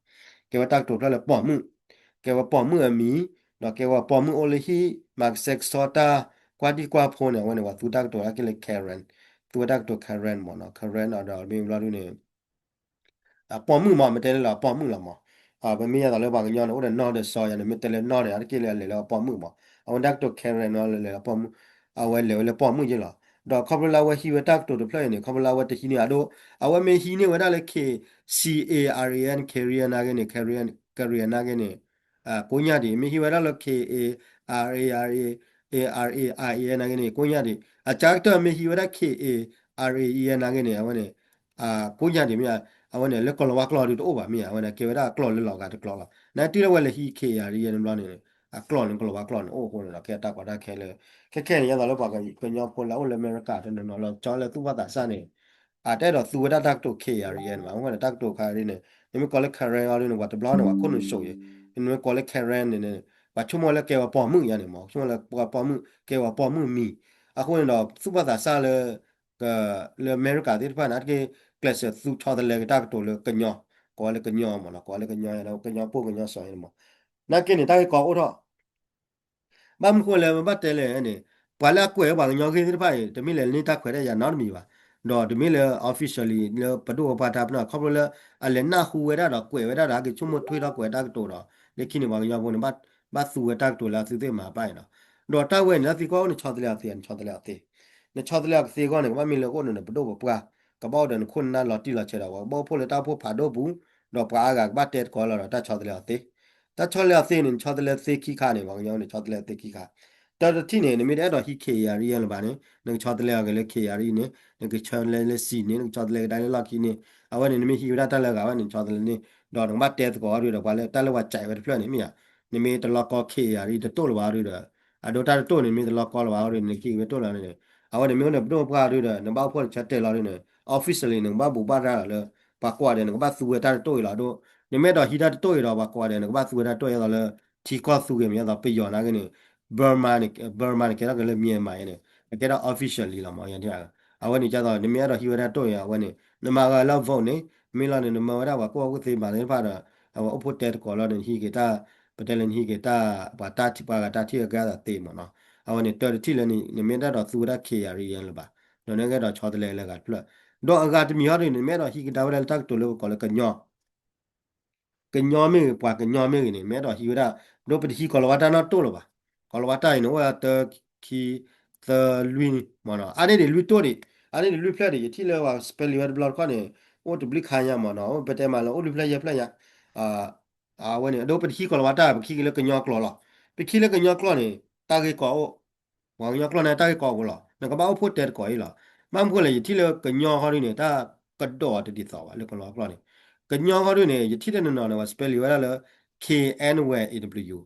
ကဲဝဲတၢ်ကတိၤတဖျၢၣ်လၢပိာ်မုၣ်, ကဲဝဲပိာ်မုၣ်အမံၤ, ဒီးကဲဝဲပိာ်မုၣ်အိၣ်လၢဟံၣ် မၤကဆှဲကဆှီတၢ် ကွၢ်ဒံကွၢ်ဖိန့ၣ် အဝဲန့ၣ် ပှၤသူတၢ်ကတိၤလၢက့ၤလၢ Karen, သူဝဲတၢ်ကတိၤ Karen မ့ၢ်နီၤ, Karen ဒီးမ့ၢ်ဘျီဒုန့ၣ် အပိာ်မုၣ်မ့ၢ် မ့ၢ်တဲလၢလီၤပိာ်မုၣ်လီၤမ့ၢ်, ပမ့ၢ်ယါသးလၢပှၤကညီန့ၣ် အိၣ်ဒီးနီၢ်ဒီးစီယါန့ၣ် မ့ၢ်တဲလၢနီၢ်န့ၣ် အါတက့ၢ်လၢအလဲၤလၢအပိာ်မုၣ်မ့ၢ်, အဝဲတၢ်ကတိၤ Karen န့ၣ် လဲၤလၢပိာ်မုၣ်, အဝဲလဲၤဝဲလၢပိာ်မုၣ်ယ့ၢ်လီၤ. ဒီးခီဖျိလၢအဝဲဟံးဝဲတၢ်ကတိၤတဖျၢၣ်အံၤန့ၣ် ခီဖျိလၢအဝဲတဟံးန့ၢ်အဒိ, အဝဲမ့ၢ်ဟံးန့ၢ်ဝဲဒၣ်လၢ K, C A R A N, Karen နာ်က့န့ၣ် Karen, Karen နာ်က့န့ၣ် ကိးညါဒံး, မ့ၢ်ဟံးဝဲဒၣ်လၢ K A R A R A, A R A I A N နာ်က့န့ၣ် ကိးညါဒံး, အကၢကတၢၢ်မ့ၢ်ဟံးဝဲဒၣ် K A R A E N နာ်က့န့ၣ် အဝဲန့ၣ် ကိးညါဒံးမ့ၢ်ဧါ, အဝဲန့ၣ် လၢကီၤလၤဝါကျိာ်ဒုတအိၣ်ဘၣ်မ့ၢ်ဧါ, အဝဲန့ၣ် ကဲဝဲဒၣ်ကျိာ်လၢလီၤဂာ်တကျိာ်လီၤ. နတုၤလၢဝဲလဲၤဟံး K A R A န့ၣ်ဘျီန့ၣ် အကျိာ်န့ၣ် ကီၤလၤဝါကျိာ်န့ၣ် အိၣ်အဃိန့ၣ်ဒီး ကဲတၢ်ကီတၢ်ခဲလၢ ခဲခဲန့ၣ် ယါသးလၢပှၤကညီဖိလၢအအိၣ်လၢအမဲရကၤတနီၤနီၤလီၤဆီလၢသူၣ်ဘီၣ်သးစၢ်န့ၣ် အတအဲၣ်ဒိးသူဝဲဒၣ်တၢ်ကတိၤ K A R A N ဘၣ်, အဃိန့ၣ် တၢ်ကတိၤခါဒ်န့ၣ် နမ့ၢ်ကိးလၢ Karen အီၤဒ်န့ၣ် ပှၤတဘျီန့ၣ် ပှၤခိၣ်နူာ်စိးယဲ, နမ့ၢ်ကိးလၢ Karen န့ၣ် ပှၤဆိကမိၣ်လၢကဲဝဲပိာ်မုၣ်ယါန့ၣ်မ့ၢ်, ဆိကမိၣ်လၢပှၤပိာ်မုၣ် ကဲဝဲပိာ်မုၣ်မံၤ, အဃိန့ၣ်ဒီး သူၣ်ဘီၣ်သးစၢ်လၢ လၢအမဲရကၤသ့ၣ်တဖၣ်န့ၣ် အါတက့ၢ်ကျဲးစၢးသူဆီတလဲက့ၤတၢ်ကတိၤလၢကညီ, ကိးဝဲလၢကညီမ့ၢ်နီၤ, ကိးဝဲလၢကညီယါဒီး ကညီပိၢ်ကညီစီၤယါန့ၣ်မ့ၢ်, နာ်က့န့ၣ် တၢ်ဂ့ၢ်ကီအိၣ်ထီၣ် ဘၣ်မနုၤဃိလဲၣ် ပဘၣ်တဲလဲၣ်န့ၣ်, ပှၤလၢအကွဲးဝဲပှၤကညီဂ့ၢ်သ့ၣ်တဖၣ်အံၤ တမ့ၢ်လဲၤန့ၢ်တၢ်ခွဲးတၢ်ယာ်နီတမံၤဘၣ်, ဒီးတမ့ၢ်လၢ officially လၢပဒိၣ်ပပှၢ်တၢ်ပနီၣ် ခီဖျိလၢ အလဲၤနၢ်ဟူဝဲဒၣ်ဒီးကွဲးဝဲဒၣ်ဒီး ဟဲက့ၤဆိကမိၣ်ထွဲထီၣ်ကွဲးတၢ်ကတိၤဒီး လၢခံန့ၣ် ပှၤကညီဖိန့ၣ် ဘၣ်သူဝဲတၢ်ကတိၤလၢအသုသ့ၣ်မၤပၢ်အံၤနီၤ, ဒီးတၢ်ဝဲန့ၣ် လၢသံကွၢ်အိၣ်န့ၣ် ဆီတလဲအီၤသ့ နဆီတလဲအီၤသ့ နဆီတလဲအီၤကသ့အဂီၢ်န့ၣ် ကဘၣ်မ့ၢ်လၢကအိၣ်ဒီးနပဒိၣ်ပပှၢ်, ကဘၣ်အိၣ်ဒီးနခိၣ်နနၢ်လီၤတံၢ်လီၤဆဲးဒီး ကဘၣ်အိၣ်ဖှိၣ်လၢတၢ်အိၣ်ဖှိၣ်ဖးဒိၣ်ပူၤ, ဒီးပှၤအါဂၤကဘၣ်တဲသကိးလီၤဒီး တၢ်ဆီတလဲအီၤသ့, တၢ်ဆီတလဲအီၤသ့န့ၣ် နဆီတလဲသ့ခံခါန့ၣ် ပှၤကညီန့ၣ် ဆီတလဲသ့ခံခါ, တၢ်တထံၣ်န့ၣ် နမ့ၢ်တအဲၣ်ဒိးဟံး ခ့ၣ်အံၤအရံယဲလၢၤဘၣ်န့ၣ် နကဆီတလဲအီၤက့ၤလၢ ခ့ၣ်အံၤအရံန့ၣ် နကဆီတလဲလၢ စံၣ် န့ၣ် နကဆီတလဲကဒါလၢလီၢ်ခံန့ၣ် အဝဲန့ၣ် နမ့ၢ်ဟံးဝဲဒၣ်တၢ်လၢအဂၤဝဲန့ၣ် နဆီတလဲန့ၣ် ဒီးနကဘၣ်တဲသကိးအီၤဒုဒီး ပှၤလၢတၢ်လၢပှၤစဲးဝဲတဖျၢၣ်န့ၣ် မ့ၢ်ဧါ, နမ့ၢ်တလီကီ ခ့ၣ်အံၤအရံတတိၢ်လၢၤဘၣ်အီၤဒုဒီး အဒိတၢ်တတိၢ်န့ၣ် နမ့ၢ်တလီကီလၢၤဘၣ်အီၤဒုဒီး နကဟံးဝဲတတိၢ်လၢၤန့ၣ် အဝဲန့ၣ်မ့ၢ်အိၣ်န့ၣ် ပဒိၣ်ပပှၢ်အီၤဒုဒီး နဘၣ်အိၣ်ဖှိၣ်နဆၢတဲာ်လီၤဒုန့ၣ် officially နကဘၣ်ဘိးဘၣ်တၢ်လၢ ပှၤကိးဂၤဒဲး နကဘၣ်သူဝဲတၢ်တတိၢ်အံၤလီၤဒိ, နမ့ၢ်အဲၣ်ဒိးဟံးတၢ်တတိၢ်အံၤဒီး ပှၤကိးဂၤဒဲး နကဘၣ်သူဝဲတၢ်တတိၢ်အံၤလီၤလၢ ထံကီၢ်သူဂ့ၤမ့ၢ်ယသိး ပယီၤနာ်က့န့ၣ် Burma န့ၣ် Burma န့ၣ် ကဲထီၣ်က့ၤလၢ Myanmar န့ၣ် ကဲထီၣ် officially လီၤမ့ၢ် အဝဲန့ၣ် ကသိး နမ့ၢ်အဲၣ်ဒိးဟံးဝဲတၢ်တတိၢ်အံၤ အဝဲန့ၣ် နမၤဂၤလၢ vote န့ၣ် မ့ၢ်လီၤန့ၣ် နမၤဝဲဒၣ်ပှၤကူၣ်ဘၣ်ကူၣ်သ့မၤသ့ၣ်တဖၣ်ဒီး အဝဲအိၣ်ဖှိၣ်တဲသကိးလီၤန့ၣ် နဟံးက့ၤတၢ် ပတဲလၢနဟံးက့ၤတၢ် ပှၤတၢ်ထံၣ်ပှၤဂၤတၢ်ထံၣ်အကဲအသးသ့မ့ၢ်နီၤ, အဝဲန့ၣ် တၢ်တထံၣ်လၢနမ့ၢ်တအဲၣ်ဒိးသူဝဲဒၣ် ခ့ၣ်အံၤအရံယဲလၢၤဘၣ်, ဒီးနကအဲၣ်ဒိးဆီတလဲလၢအဂၤတဖျၢၣ်, ဒီးအဂၤတမံၤဟီဒုန့ၣ် နမ့ၢ်အဲၣ်ဒိးဟံးကဒါဝဲဒၣ်လၢတၢ်ကတိၤလၢပကိးလၢကညီ ကညီမ့ၢ်ဂ့ၤ ပှၤကညီမ့ၢ်ဂ့ၤန့ၣ် မ့ၢ်အဲၣ်ဒိးဟံးဝဲဒၣ် ဒီးပတဟံးကီၤလၤဝါတၢ်နီတတိၢ်လၢၤဘၣ်, ကီၤလၤဝါတၢ်အံၤန့ၣ် အိၣ်ဝဲဒၣ်တၢ ခံ သၢ လွံၢ်မ့ၢ်နီၤ, အါန့ၢ်ဒံးလွံၢ်တိၢ်ဒံး, အါန့ၢ်ဒံးလွံၢ်ဖျၢၣ်ဒံး ယထံၣ်လၢပှၤ spelling ဝဲတဘျီတခီၣ်န့ၣ် အိၣ်တဘျုးခါညါမ့ၢ်နီၤ, အိၣ်ပတဲမးလၢအိၣ်လွံၢ်ဖျၢၣ်ယဲၢ်ဖျၢၣ်ညါ အဝဲန့ၣ် ဒီးပတဟံးကီၤလၤဝါတၢ် ပကဟံးက့ၤလၢကညီကျိာ်လီၤ, ပကဟံးလၢကညီကျိာ်န့ၣ် တၢ်ဂ့ၢ်ကီအိၣ် ပှၤကညီကျိာ်န့ၣ် တၢ်ဂ့ၢ်ကီအိၣ်လီၤ, နကဘၣ်အိၣ်ဖှိၣ်တဲသကိးအံၤလီၤ, ဘၣ်မနုၤဃိလဲၣ် ယထံၣ်လၢကညီဃီဒုန့ၣ် တၢ်ကဒိးအီၤတဒ်သိးဘၣ်လၢကညီကျိာ်န့ၣ်, ကညီဃီဒုန့ၣ် ယထံၣ်တနီၤနီၤန့ၣ် ပှၤ spelling ဝဲဒၣ်လၢ K N Y A W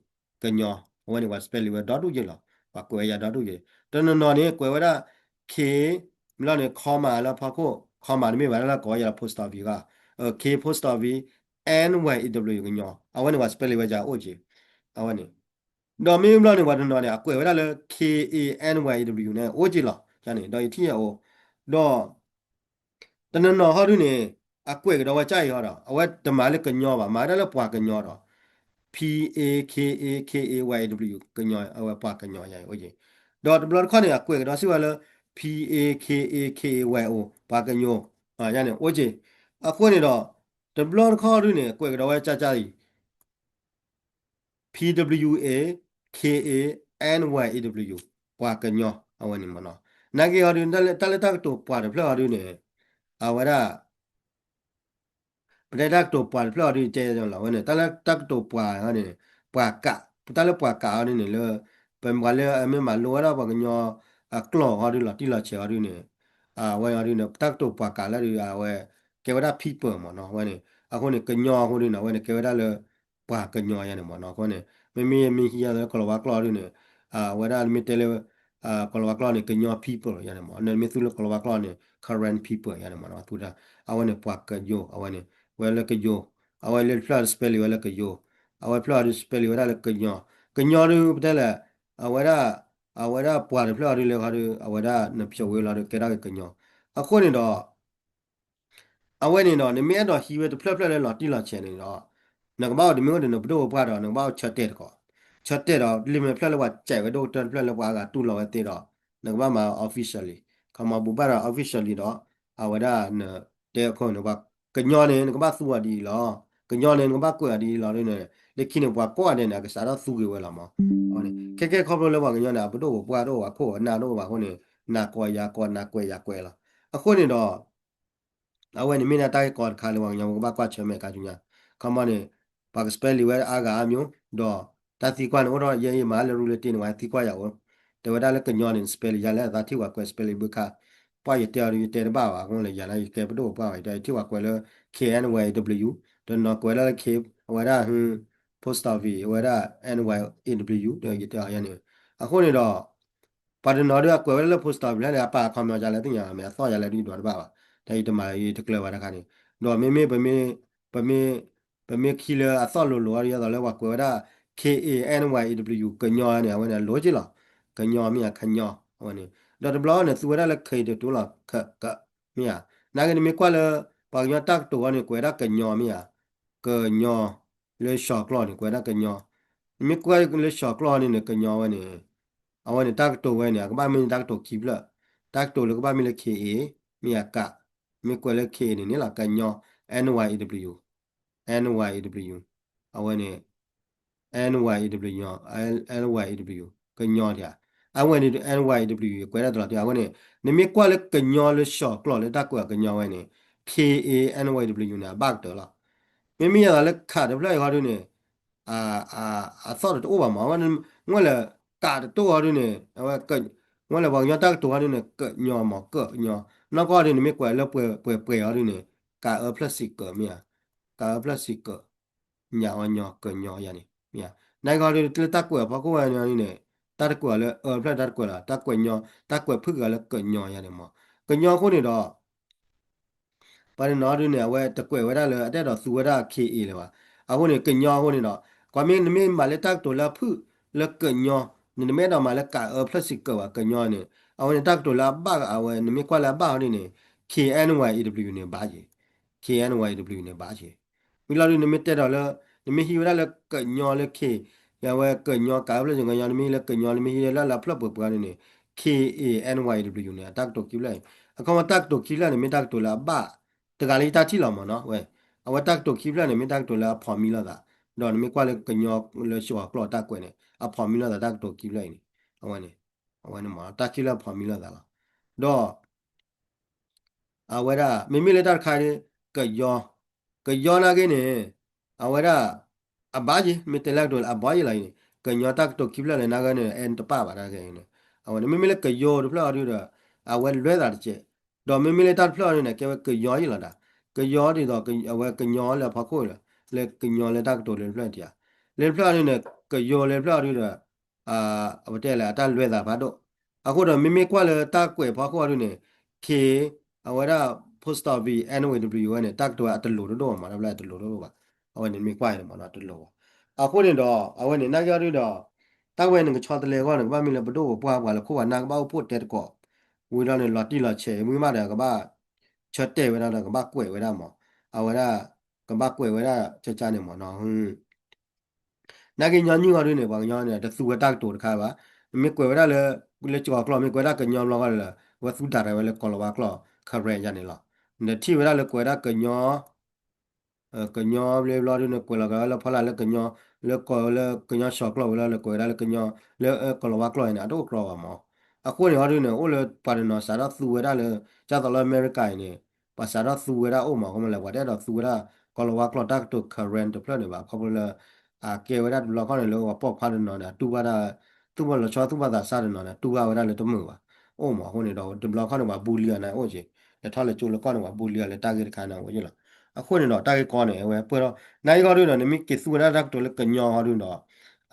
ကညီ, အဝဲန့ၣ် ပှၤ spelling ဝဲဒီဒူၣ်ယဲၢ်လီၤ, ပှၤကွဲးဝဲယၤဒီဒူၣ်ယဲၢ်, တနီၤနီၤန့ၣ် ကွဲးဝဲဒၣ် K မ့ၢ်လီၤန့ၣ် comma လၢဖီခိၣ် comma တမ့ၢ်ဘၣ်လၢကိးဝဲယၤလၢ post office ဂၤ, K post office N Y A W ကညီ, အဝဲန့ၣ် ပှၤ spelling ဝဲယၤအိၣ်က့ၤ, အဝဲန့ၣ် ဒီးမ့ၢ်ဘျီန့ၣ် ပှၤတနီၤန့ၣ် အကွဲးဝဲဒၣ်လၢ K A N Y A W န့ၣ် အိၣ်က့ၤလီၤ, န့ၣ် ဒီးယထံၣ်ယအိၣ်, ဒီး တနီၤနီၤဟီဒုန့ၣ် အကွဲးကဒီးဝဲကၢ်အံၤဟီဒီး အဝဲတမၤလၢကညီဘၣ် မၤဝဲဒၣ်လၢပှၤကညီဒီး P A K A K A Y A W ကညီ အဝဲပှၤကညီယၤအိၣ်က့ၤ, ဒီးတဘျီတခီၣ်န့ၣ် အကွဲးကဒီးစ့ၢ်ဝဲလၢ P A K A K A Y O ပှၤကညီ, ယၤန့ၣ်အိၣ်က့ၤ, အဃိန့ၣ်ဒီး တဘျီတခီၣ်ဒုန့ၣ် ကွဲးကဒီးဝဲကၢ်ကၢ်အံၤ P W A K A N Y A W ပှၤကညီ အဝဲန့ၣ်မ့ၢ်နီၤ, နာ်က့ဟီဒု တၢ်လၢတၢ်ကတိၤပှၤတဖျၢၣ်ဟီဒုန့ၣ် အဝဲဒၣ် ပတဲတၢ်ကတိၤပှၤတဖျၢၣ်ဟီဒုတဲလီၤဝဲန့ၣ် တၢ်လၢတၢ်ကတိၤပှၤန့ၣ် ပှၤကး တၢ်လၢပှၤကးဟီဒုန့ၣ်လၢ ပမ့ၢ်လၢအမ့ၢ်မၤလိဝဲဒၣ်ပှၤကညီအကျိာ်ဟီဒု လီၤတံၢ်လီၤဆဲးဟီဒုန့ၣ် အဝဲဟီဒုန့ၣ် တၢ်ကတိၤပှၤကးလၢဒု အဝဲ ကဲဝဲဒၣ် people မ့ၢ်နီၤ အဝဲန့ၣ် အဃိန့ၣ် ကညီအဃိဒုန့ၣ် အဝဲန့ၣ် ကဲဝဲဒၣ်လၢ ပှၤကညီယၤန့ၣ်မ့ၢ်နီၤ အဃိန့ၣ် မ့မ့ၢ်မ့ၢ်ဟံးယၤလၢကီၤလၤဝါကျိာ်ဒုန့ၣ် အဝဲဒၣ်မ့ၢ်တဲလၢ ကီၤလၤဝါကျိာ်န့ၣ် ကညီ people ယၤန့ၣ်မ့ၢ် နမ့ၢ်သူလၢကီၤလၤဝါကျိာ်န့ၣ် Karen people ယၤန့ၣ်မ့ၢ်နီၤ သူတၢ် အဝဲန့ၣ် ပှၤကယိၤ အဝဲန့ၣ် ဝဲလၢကယိၤ အဝဲလၢတဖျၢၣ် spelling ဝဲလၢကယိၤ အဝဲတဖျၢၣ်ဟီဒု spelling ဝဲဒၣ်လၢကညီ ကညီဒု ပတဲလဲၣ် အဝဲဒၣ် အဝဲဒၣ်ပှၤတဖျၢၣ်ဟီဒုလၢဟီဒု အဝဲဒၣ်နဖျိးဝဲလီၤဒု ကဲဒၣ်က့ၤကညီ အဃိန့ၣ်ဒီး အဝဲန့ၣ်ဒီး နမ့ၢ်အဲၣ်ဒိးဟံးဝဲတဖျၢၣ်ဖျၢၣ်လၢလီၤတံၢ်လီၤဆဲးန့ၣ်ဒီး နကဘၣ်အိၣ်တမ့ၢ်အိၣ်ဒီးနပဒိၣ်ပပှၢ်ဒီး နကဘၣ်အိၣ်ဆၢတဲာ်တကိး ဆၢတဲာ်ဒီး လံာ်မဲာ်ဖျၢၣ်လၢပှၤစဲးဝဲဒိၣ်ကတၢၢ်တဖျၢၣ်လၢပှၤအဂၤတူၢ်လိာ်ဝဲသ့ဒီး နကဘၣ်မၤ officially ခီမီ ဘူးဘၣ်ဒီး officially ဒီး အဝဲဒၣ်နတဲအခိၣ်န့ၣ် ပှၤကညီန့ၣ် နကဘၣ်သူအီၤဒ်အံၤလီၤ ကညီန့ၣ် နကဘၣ်ကွဲးအီၤဒ်အံၤလီၤန့ၣ် လၢခံန့ၣ် ပှၤကိးဂၤဒဲးန့ၣ် အကစးထီၣ်သူက့ၤဝဲလီၤမး ခဲကဲခီဖျိလၢပှၤကညီန့ၣ် အပဒိၣ်ပပှၢ်တအိၣ်ဘၣ်ခိၣ်အနၢ်တအိၣ်ဘၣ်အဃိန့ၣ် နၤကိးယၤကိး နၤကွဲးယၤကွဲးလီၤ အဃိန့ၣ်ဒီး အဝဲန့ၣ်မ့ၢ်ဒၣ်တၢ်ဂ့ၢ်ကီတခါလၢပှၤကညီဖိကဘၣ်ကွၢ်ဆၢၣ်မဲာ်ခါဆူညါ ခီမီန့ၣ် ပှၤက spelling ဝဲအါဂၤအါမျိုး ဒီးတၢ်သံကွၢ်န့ၣ်အိၣ်ထီၣ်ယဲအံၤမၤလၢရူလၢတ့ၢ်န့ၣ် ပှၤသံကွၢ်ယၤအိၣ် တဲဝဲဒၣ်လၢကညီန့ၣ် spelling ယၤလဲၣ်အသးထံၣ်ပှၤကွဲး spelling ဘုခါ ပှၢ်ယတဲအီၤဒီး ယတဲတဘၣ်ဘၣ်အဃိန့ၣ် ယၤန့ၣ် ယကဲပဒိၣ်ပပှၢ်ဘၣ် ယတဲယထံၣ်ပှၤကွဲးလၢ K N Y A W တနီၤကွဲးလၢ K အဝဲဒၣ် post office အဝဲဒၣ် N Y A W ဒီးယတဲအီၤယၤန့ၣ် အဃိန့ၣ်ဒီး ပှၤတနီၤဒုးအကွဲးဝဲဒၣ်လၢ post office လၢန့ၣ် အပာ်အခီပညီယၤလဲၣ်သ့ၣ်ညါ မ့ၢ်အသီၣ်ယၤလဲၣ်ဒုးဒွးတဘၣ်ဘၣ် တၢ်အံၤတမၤယတကျၢၤဘၣ်တခါန့ၣ် ဒီးမ့မ့ၢ် ပမ့ၢ် ပမ့ၢ်ခံလၢအသီၣ်လိၤလိၤအီၤဒ်သိးလၢပှၤကွဲးဝဲဒၣ် K A N Y A W ကညီန့ၣ် အဝဲန့ၣ် အလိၤက့ၤလီၤ ကညီမ့ၢ်ဧါ ကညီ အဝဲန့ၣ် ဒီးတဘျီန့ၣ် သူဝဲဒၣ်လၢ K တတူၢ်လီၤ K က မ့ၢ်ဧါ နာ်က့နမ့ၢ်ကွၢ်လၢ ပှၤကညီတၢ်ကတိၤအီၤန့ၣ် ကွဲးဝဲဒၣ်ကညီမ့ၢ်ဧါ ကညီ လၢစီၤကျီၢ်န့ၣ် ကွဲးဝဲဒၣ်ကညီ နမ့ၢ်ကွၢ်လၢစီၤကျီၢ်န့ၣ်န့ၣ် ကညီဝဲန့ၣ် အဝဲန့ၣ် တၢ်ကတိၤဝဲန့ၣ် အကဘၣ်မ့ၢ်တၢ်ကတိၤခံဖျၢၣ် တၢ်ကတိၤလၢကဘၣ်မ့ၢ်လၢ K A မ့ၢ်ဧါ က မ့ၢ်ကွဲးလၢ K န့ၣ်န့ၣ်လီၤ ကညီ N Y A W N Y A W အဝဲန့ၣ် N Y A W N Y A W ကညီတဧါ အဝဲန့ၣ် N Y A W ကွဲးဒၣ်တလီၤတံၢ် အဝဲန့ၣ် နမ့ၢ်ကွၢ်လၢကညီလၢစီၤကျီၢ်လၢတၢ်ကွဲးအီၤကညီဝဲန့ၣ် K A N Y A W န့ၣ် အဘၣ်ကတၢၢ်လီၤ မ့မ့ၢ်ယသးလၢခးတဖျၢၣ်အံၤဃီဒုန့ၣ် အသီၣ်တအိၣ်ဘၣ်မး အဝဲန့ၣ် မ့ၢ်လၢ ကးတတိၢ်အီၤဒုန့ၣ် အဝဲ ဝဲလဲၣ်ပှၤကညီတၢ်ကတိၤအီၤဒုန့ၣ် ကညီမး ကညီ, နီၢ်ကီၢ်ဒုန့ၣ် မ့ၢ်ကွဲးလၢပှဲၤပှဲၤအီၤဒုန့ၣ် ကးအၢဖျၢၣ်စံးကၢးမ့ၢ်ဧါ, ကးအၢဖျၢၣ်စံးကၢး, ညၣ်အီၤညီ ကညီယၤန့ၣ် မ့ၢ်ဧါ, နာ်က့အီၤဒု လၢတၢ်ကွဲးအဖီခိၣ်ဝဲန့ၣ်န့ၣ် တၢ်တကွဲးအီၤလၢအၢဖျၢၣ် တၢ်တကွဲးလီၤ တၢ်ကွဲးညီ တၢ်ကွဲးဖုၣ်က့ၤအီၤလၢကညီယၤန့ၣ်မး, ကညီအဃိန့ၣ်ဒီး ပှၤတနီၤဒုန့ၣ် အဝဲတကွဲးဝဲဒၣ်လၢ အတအဲၣ်ဒိးသူဝဲဒၣ် ခ့ၣ်အ့ၣ် လၢၤဘၣ်. အဃိန့ၣ် ကညီအဃိန့ၣ်ဒီး ကွၢ်မ့ၢ်နမ့ၢ်မၤလၢတၢ်ကတိၤလၢအဖုၣ် လၢကညီ, နမ့ၢ်အဲၣ်ဒိးမၤလၢကးအၢဖျၢၣ်စံးကၢးဘၣ် ကညီန့ၣ် အဝဲန့ၣ်တၢ်ကတိၤလၢအဘၣ်အဝဲ နမ့ၢ်ကွၢ်လၢအဘၣ်အီၤဒ်န့ၣ် ခ့ၣ်အ့ၣ်ဝဲအ့ၣ်ဒဘလျူန့ၣ် ဘၣ်က့ၤ, ခ့ၣ်အ့ၣ်ဝဲအ့ၣ်ဒဘလျူန့ၣ် ဘၣ်က့ၤ ဝံၤလီၤဒု နမ့ၢ်တဲဒီးလၢ နမ့ၢ်ဟံးဝဲဒၣ်လၢကညီလၢခ့ၣ်, အဝဲကညီကးအၢဖျၢၣ်စံးကညီ နမ့ၢ်ဟံးလၢကညီ နမ့ၢ်ဟံးလၢလၢအဖျၢၣ်ပှဲၤပှဲၤန့ၣ်န့ၣ် ခ့ၣ်အ့ၣ်ဝဲအ့ၣ်ဒဘလျူန့ၣ် အတၢ်ကတိၤခံဖျၢၣ်အံၤ, အခီပညီတၢ်ကတိၤခံဖျၢၣ်န့ၣ် မ့ၢ်တၢ်ကတိၤလၢအဘၣ် တဂၤလၢယတၢ်ထံၣ်လီၤမးနီၤ ဝဲ, အဝဲတၢ်ကတိၤခံဖျၢၣ်န့ၣ် မ့ၢ်တၢ်ကတိၤလၢအ formula သး, ဒီးနမ့ၢ်ကွၢ်လၢကညီလၢစှီၤကျိာ်တၢ်ကွဲးန့ၣ် အ formula သးတၢ်ကတိၤခံဖျၢၣ်အံၤန့ၣ်, အဝဲန့ၣ်, အဝဲန့ၣ်မး တၢ်ခံဖျၢၣ် formula သးလီၤ, ဒီး အဝဲဒၣ် မ့မ့ၢ်လၢတၢ်တခါဒ် ကယီ, ကယီနာ်က့န့ၣ် အဝဲဒၣ် အဘၣ်ယ့ၤ မ့ၢ်တဲလၢကတိၤလၢအဘၣ်ယ့ၤလီၤအံၤန့ၣ် ကညီတၢ်ကတိၤခံဖျၢၣ်လၢနာ်က့န့ၣ် အဲၣ်တပၣ်ဘၣ်တၢ်ကဲန့ၣ်, အဝဲန့ၣ် မ့မ့ၢ်လၢကယိတဖျၢၣ်အီၤဒုဒီး အဝဲလွဲသးတကဲး, ဒီးမ့မ့ၢ်လၢတၢ်တဖျၢၣ်အီၤဒုန့ၣ် ကဲဝဲကယီယ့ၤလီၤဒၣ်, ကယီဒ်သိး အဝဲကညီလၢအဖီခိၣ်လီၤ, လၢကညီလၢတၢ်ကတိၤလၢတဖျၢၣ်န့ၣ်တယၤ, လၢတဖျၢၣ်အီၤဒုန့ၣ် ကယိလၢတဖျၢၣ်အီၤဒုဒီး အဝဲတဲလၢအတၢ်လွဲသးဖးဒိၣ်, အဃိဒီးမ့မ့ၢ်ကွၢ်လၢတၢ်ကွဲးဖီခိၣ်အီၤဒုန့ၣ် ခ့ၣ် အဝဲဒၣ် apostrophe အ့ၣ်ဝဲအ့ၣ်ဒဘလျူဝဲန့ၣ် တၢ်ကတိၤအတလိၤတဒိၣ်ဘၣ်မး တၢ်ဘျၢအတလိၤတဒိၣ်ဘၣ်, အဝဲန့ၣ်မ့ၢ်ကွၢ်အံၤန့ၣ်မးနီၤ တလိၤဘၣ်, အဃိန့ၣ်ဒီး အဝဲန့ၣ် နာ်က့အီၤဒုဒီး တၢ်ဝဲန့ၣ်ကဆီတလဲအဂီၢ်န့ၣ် ကဘၣ်မ့ၢ်လၢပဒိၣ်ပပှၢ်ပှၤလၢခိၣ်ပှၤနၢ်ကဘၣ်အိၣ်ဖှိၣ်တဲသကိး, ဝံၤဒီးန့ၣ် လီၤတံၢ်လီၤဆဲးဝံၤမးဒီး ကဘၣ် ဆၢတဲာ်ဝဲဒၣ်ဒီး ကဘၣ်ကွဲးဝဲဒၣ်မး, အဝဲဒၣ် ကဘၣ်ကွဲးဝဲဒၣ်ကကန့ၣ်မးနီၤ နာ်က့ညီနုၢ်အီၤဒုန့ၣ် ပှၤကညီန့ၣ် တသူဝဲတၢ်ကတိၤတခါဘၣ်, မ့ၢ်ကွဲးဝဲဒၣ်လၢ လၢစှီၤကျိာ် မ့ၢ်ကွဲးဝဲဒၣ်ကညီဘျီဃီလၢ အဝဲသူဒၣ်ရဲၣ်ဝဲလၢကီၤလၤဝါကျိာ် Karen ယၤန့ၣ်လီၤ, နထံၣ်ဝဲဒၣ်လၢကွဲးဝဲဒၣ်ကညီ ကညီဘျီဘျီဒုန့ၣ် ကွဲးလီၤက့ၤဝဲလၢဖီလာ်လၢကညီ လၢကီၢ်လၢကညီစှီၤကျိာ်ဝံၤလီၤ လၢကွဲးဝဲဒၣ်လၢကညီ လၢကီၤလၤဝါကျိာ်န့ၣ် အတအိၣ်ကြီဘၣ်မး, အဃိန့ၣ်အီၤဒုန့ၣ် အိၣ်လၢပှၤတနီၤစးထီၣ်သူဝဲဒၣ်လၢ ကၢ်သိးလၢအမဲရကၤအံၤန့ၣ် ပှၤစးထီၣ်သူဝဲဒၣ်အိၣ်မး အဃိမ့ၢ်လဲၣ် ပှၤတအဲၣ်ဒိးသူဝဲဒၣ် ကီၤလၤဝါကျိာ်တၢ်ကတိၤ Karen တဖျၢၣ်န့ၣ်ဘၣ် ခီဖျိလၢ အကဲဝဲဒၣ်တဘျီခီန့ၣ် လၢပှၤပိာ်ခွါတနီၤန့ၣ် အတူၢ်ဘၣ်ဒၣ် သူၣ်ဘၣ်လီၤဆီသူၣ်ဘၣ်သးစၢ်တနီၤန့ၣ် အတူၢ်ဘၣ်ဝဲဒၣ်လၢတမုာ်ဘၣ် အိၣ်မး အဃိန့ၣ်ဒီး တဘျီခီန့ၣ် ပှၤ bully အီၤန့ၣ်အိၣ်က့ၤ, လဲၤထီၣ်လဲၤကၠိလၢကီၢ်န့ၣ် ပှၤ bully အီၤလၢတၢ်ဂ့ၢ်တခါန့ၣ်အိၣ်က့ၤလီၤ, အဃိန့ၣ်ဒီး တၢ်ဂ့ၢ်ကီန့ၣ် အဝဲပှဲၤဒီး နာ်က့အီၤဒုဒီး နမ့ၢ်က့ၤသူဝဲဒၣ်တၢ်ကတိၤလၢကညီအီၤဒုဒီး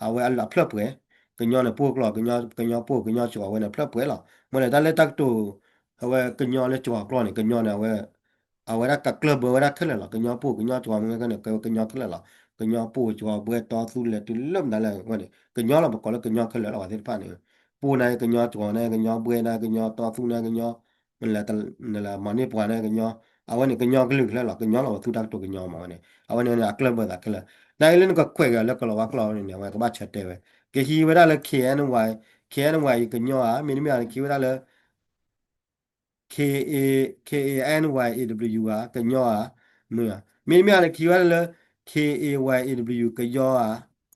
အဝဲအဖျၢၣ်ပှဲၤ, ကညီန့ၣ် ပိၢ်ကျိာ် ကညီပိၢ် ကညီစှီၤဝဲန့ၣ် အဖျၢၣ်ပှဲၤလီၤ, မ့ၢ်လဲၣ် တၢ်လၢတၢ်ကတိၤ အဝဲကညီလၢစှီၤကျိာ်န့ၣ် ကညီန့ၣ် အဝဲ အဝဲဒၣ်ကကျၢၢ်ဘၢဝဲဒၣ်ခဲလၢာ်လီၤ, ကညီပိၢ် ကညီစှီၤ မ့ၢ်ကဲန့ၣ် ကညီခဲလၢာ်လီၤ, ကညီပိၢ်စှီၤဘှဲတီသူလဲၤတုၤလၢမတၤလဲၣ်ဝဲန့ၣ် ကညီလီၤ ပကိးလၢကညီခဲလၢာ်လီၤ ပှၤသ့ၣ်တဖၣ်န့ၣ်, ပိၢ်န့ၣ် ကညီစှီၤန့ၣ် ကညီဘှဲန့ၣ် ကညီတီသူန့ၣ် ကညီ မ့ၢ်လဲၣ် မၤန့ၢ်ပှၤန့ၣ် ကညီ, အဝဲန့ၣ် ကညီကလုာ်ခဲလၢာ်လီၤ, ကညီလီၤ ပသူတၢ်ကတိၤကညီမးဝဲန့ၣ် အဝဲန့ၣ်န့ၣ် အကျၢၢ်ဘၢသးခဲလၢာ်, နာ်က့လၢနကကွဲးက့ၤလၢကီၤလၤဝါကျိာ်န့ၣ် အဝဲကဘၣ်ဆၢတဲာ်ဝဲ, ကဟံးဝဲဒၣ်လၢ ခ့ၣ်အ့ၣ်ဝဲအ့ၣ် ကညီဧါ, မ့တမ့ၢ် ကဟံးဝဲဒၣ်လၢ ခ့ၣ် ခ့ၣ်အ့ၣ်အ့ၣ်ဒဘလျူ ဧါ ကညီဧါ, မ့ၢ် မ့တမ့ၢ် ကဟံးဝဲဒၣ်လၢ ခ့ၣ်အ့ၣ်ဝဲအ့ၣ်ဒဘလျူ ကညီဧါ,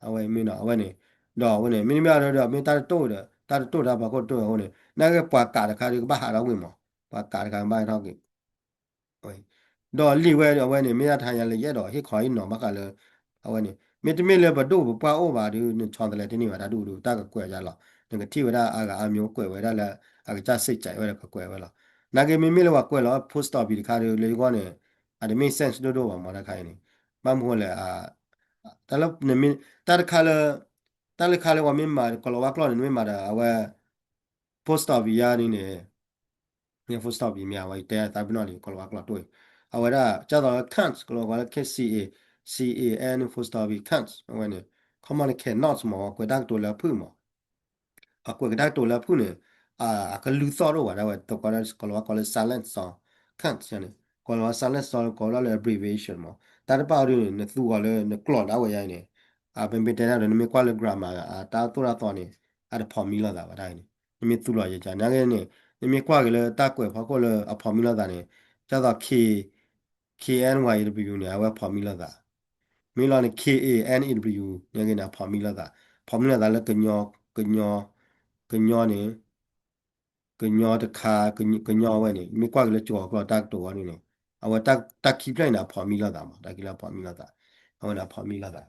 အဝဲမ့ၢ်နီၤ အဝဲန့ၣ်, ဒီးအဝဲန့ၣ် မ့တမ့ၢ်ဒီး မ့ၢ်တၢ်တတိၢ်ဒီး တၢ်တတိၢ်တၢ်ဖီခိၣ်တတိၢ်အဃိန့ၣ် နာ်က့ပှၤကးတခါဒီးကဘၣ်ဟးထီၣ်ကွံာ်မး, ပှၤကးတခါကဘၣ်ဟးထီၣ်ကွံာ် ဒီးလံာ်ဝဲအဝဲန့ၣ် မ့ၢ်ဒၣ်တဟါညါလၢယအဲၣ်ဒိး ဟ့ၣ်ခီဟ့ၣ်နီၤဘၣ်ဃးလၢ အဝဲန့ၣ် မ့တမ့ၢ်လၢပဒိၣ်ပပှၢ်အိၣ်ဘၣ်ဒီး နဆီတလဲတန့ၢ်ဘၣ် တၢ်ဒူၣ်ဒူၣ် တၢ်ကကွဲးယါလီၤ, နကထံၣ်ဝဲဒၣ်အါဂၤအါမျိုးကွဲးဝဲဒၣ်လၢ အကစၢ်စ့ၣ်ကဲးဝဲဒီးကကွဲးဝဲလီၤ, နာ်က့မ့မ့ၢ်လၢပှၤကွဲးလီၤ post office တခါဒီး လၢယဂီၢ်န့ၣ် အတမ့ၢ် sense ဒိၣ်ဒိၣ်ဘၣ်မး တၢ်တခါအံၤန့ၣ်, ဘၣ်မနုၤလဲၣ် တၢ်တခါလၢ တၢ်လၢခါလၢပှၤမ့ၢ်မၤ ကီၤလၤဝါကျိာ်န့ၣ် နမ့ၢ်မၤဒီး အဝဲ post office ယါန့ၣ်န့ၣ် post office မ့ၢ် အဝဲယတဲသးပ့ၤနီၣ်လံ ကီၤလၤဝါကျိာ်တအိၣ်အံၤ, အဝဲဒၣ် ကၢ်သိးလၢ can't ကီၤလၤဝါကျိာ်လၢ K C A, C A N post office can't အဝဲန့ၣ် ခီမီန့ၣ် cannot မး အကွဲးတၢ်ကတိၤလၢအဖုၣ်မး, အကွဲးကတၢ်ကတိၤလၢအဖုၣ်န့ၣ် အကလုၢ်သီၣ်ဒိၣ်ဘၣ် ဒ်ဝဲ ကီၤလၤဝါကျိာ်လၢ silent storm, can't န့ၣ် ကီၤလၤဝါ silent storm ကိးဝဲဒၣ်လၢ abbreviation မး, တၢ်တဖၣ်အီၤဒုန့ၣ် နသူအီၤလၢနကျိာ်ဒၣ်ဝဲယါအံၤန့ၣ် အပမ့ၢ်တဲဒၣ်ဒီး နမ့ၢ်ကွၢ်လၢ grammar အတၢ်သိၣ်တၢ်သီန့ၣ် အတ formula လိာ်သးဘၣ်တၢ်အံၤန့ၣ်, နမ့ၢ်သူလီၤယါန့ၣ် နာ်က့န့ၣ် နမ့ၢ်ကွၢ်က့ၤလၢတၢ်ကွဲးဖီခိၣ်လၢအ formula လိာ်သးန့ၣ် ကၢ်သိး K, K N Y A W န့ၣ် အဝဲ formula လိာ်သး, မ့ၢ်လီၤန့ၣ် K A N A W န့ၣ်က့န့ၣ် အ formula လိာ်သး, formula လိာ်သးလၢ ကညီ, ကညီန့ၣ် ကညီတခါ, ကညီအဝဲန့ၣ် မ့ၢ်ကွၢ်က့ၤလၢကီၤလၤဝါကျိာ်တၢ်ကတိၤအီၤဒုန့ၣ် အဝဲတၢ်ခံဖျၢၣ်အံၤန့ၣ် အ formula လိာ်သးမး, တၢ်ခံဖျၢၣ် formula လိာ်သး, အဝဲန့ၣ် အ formula လိာ်သး,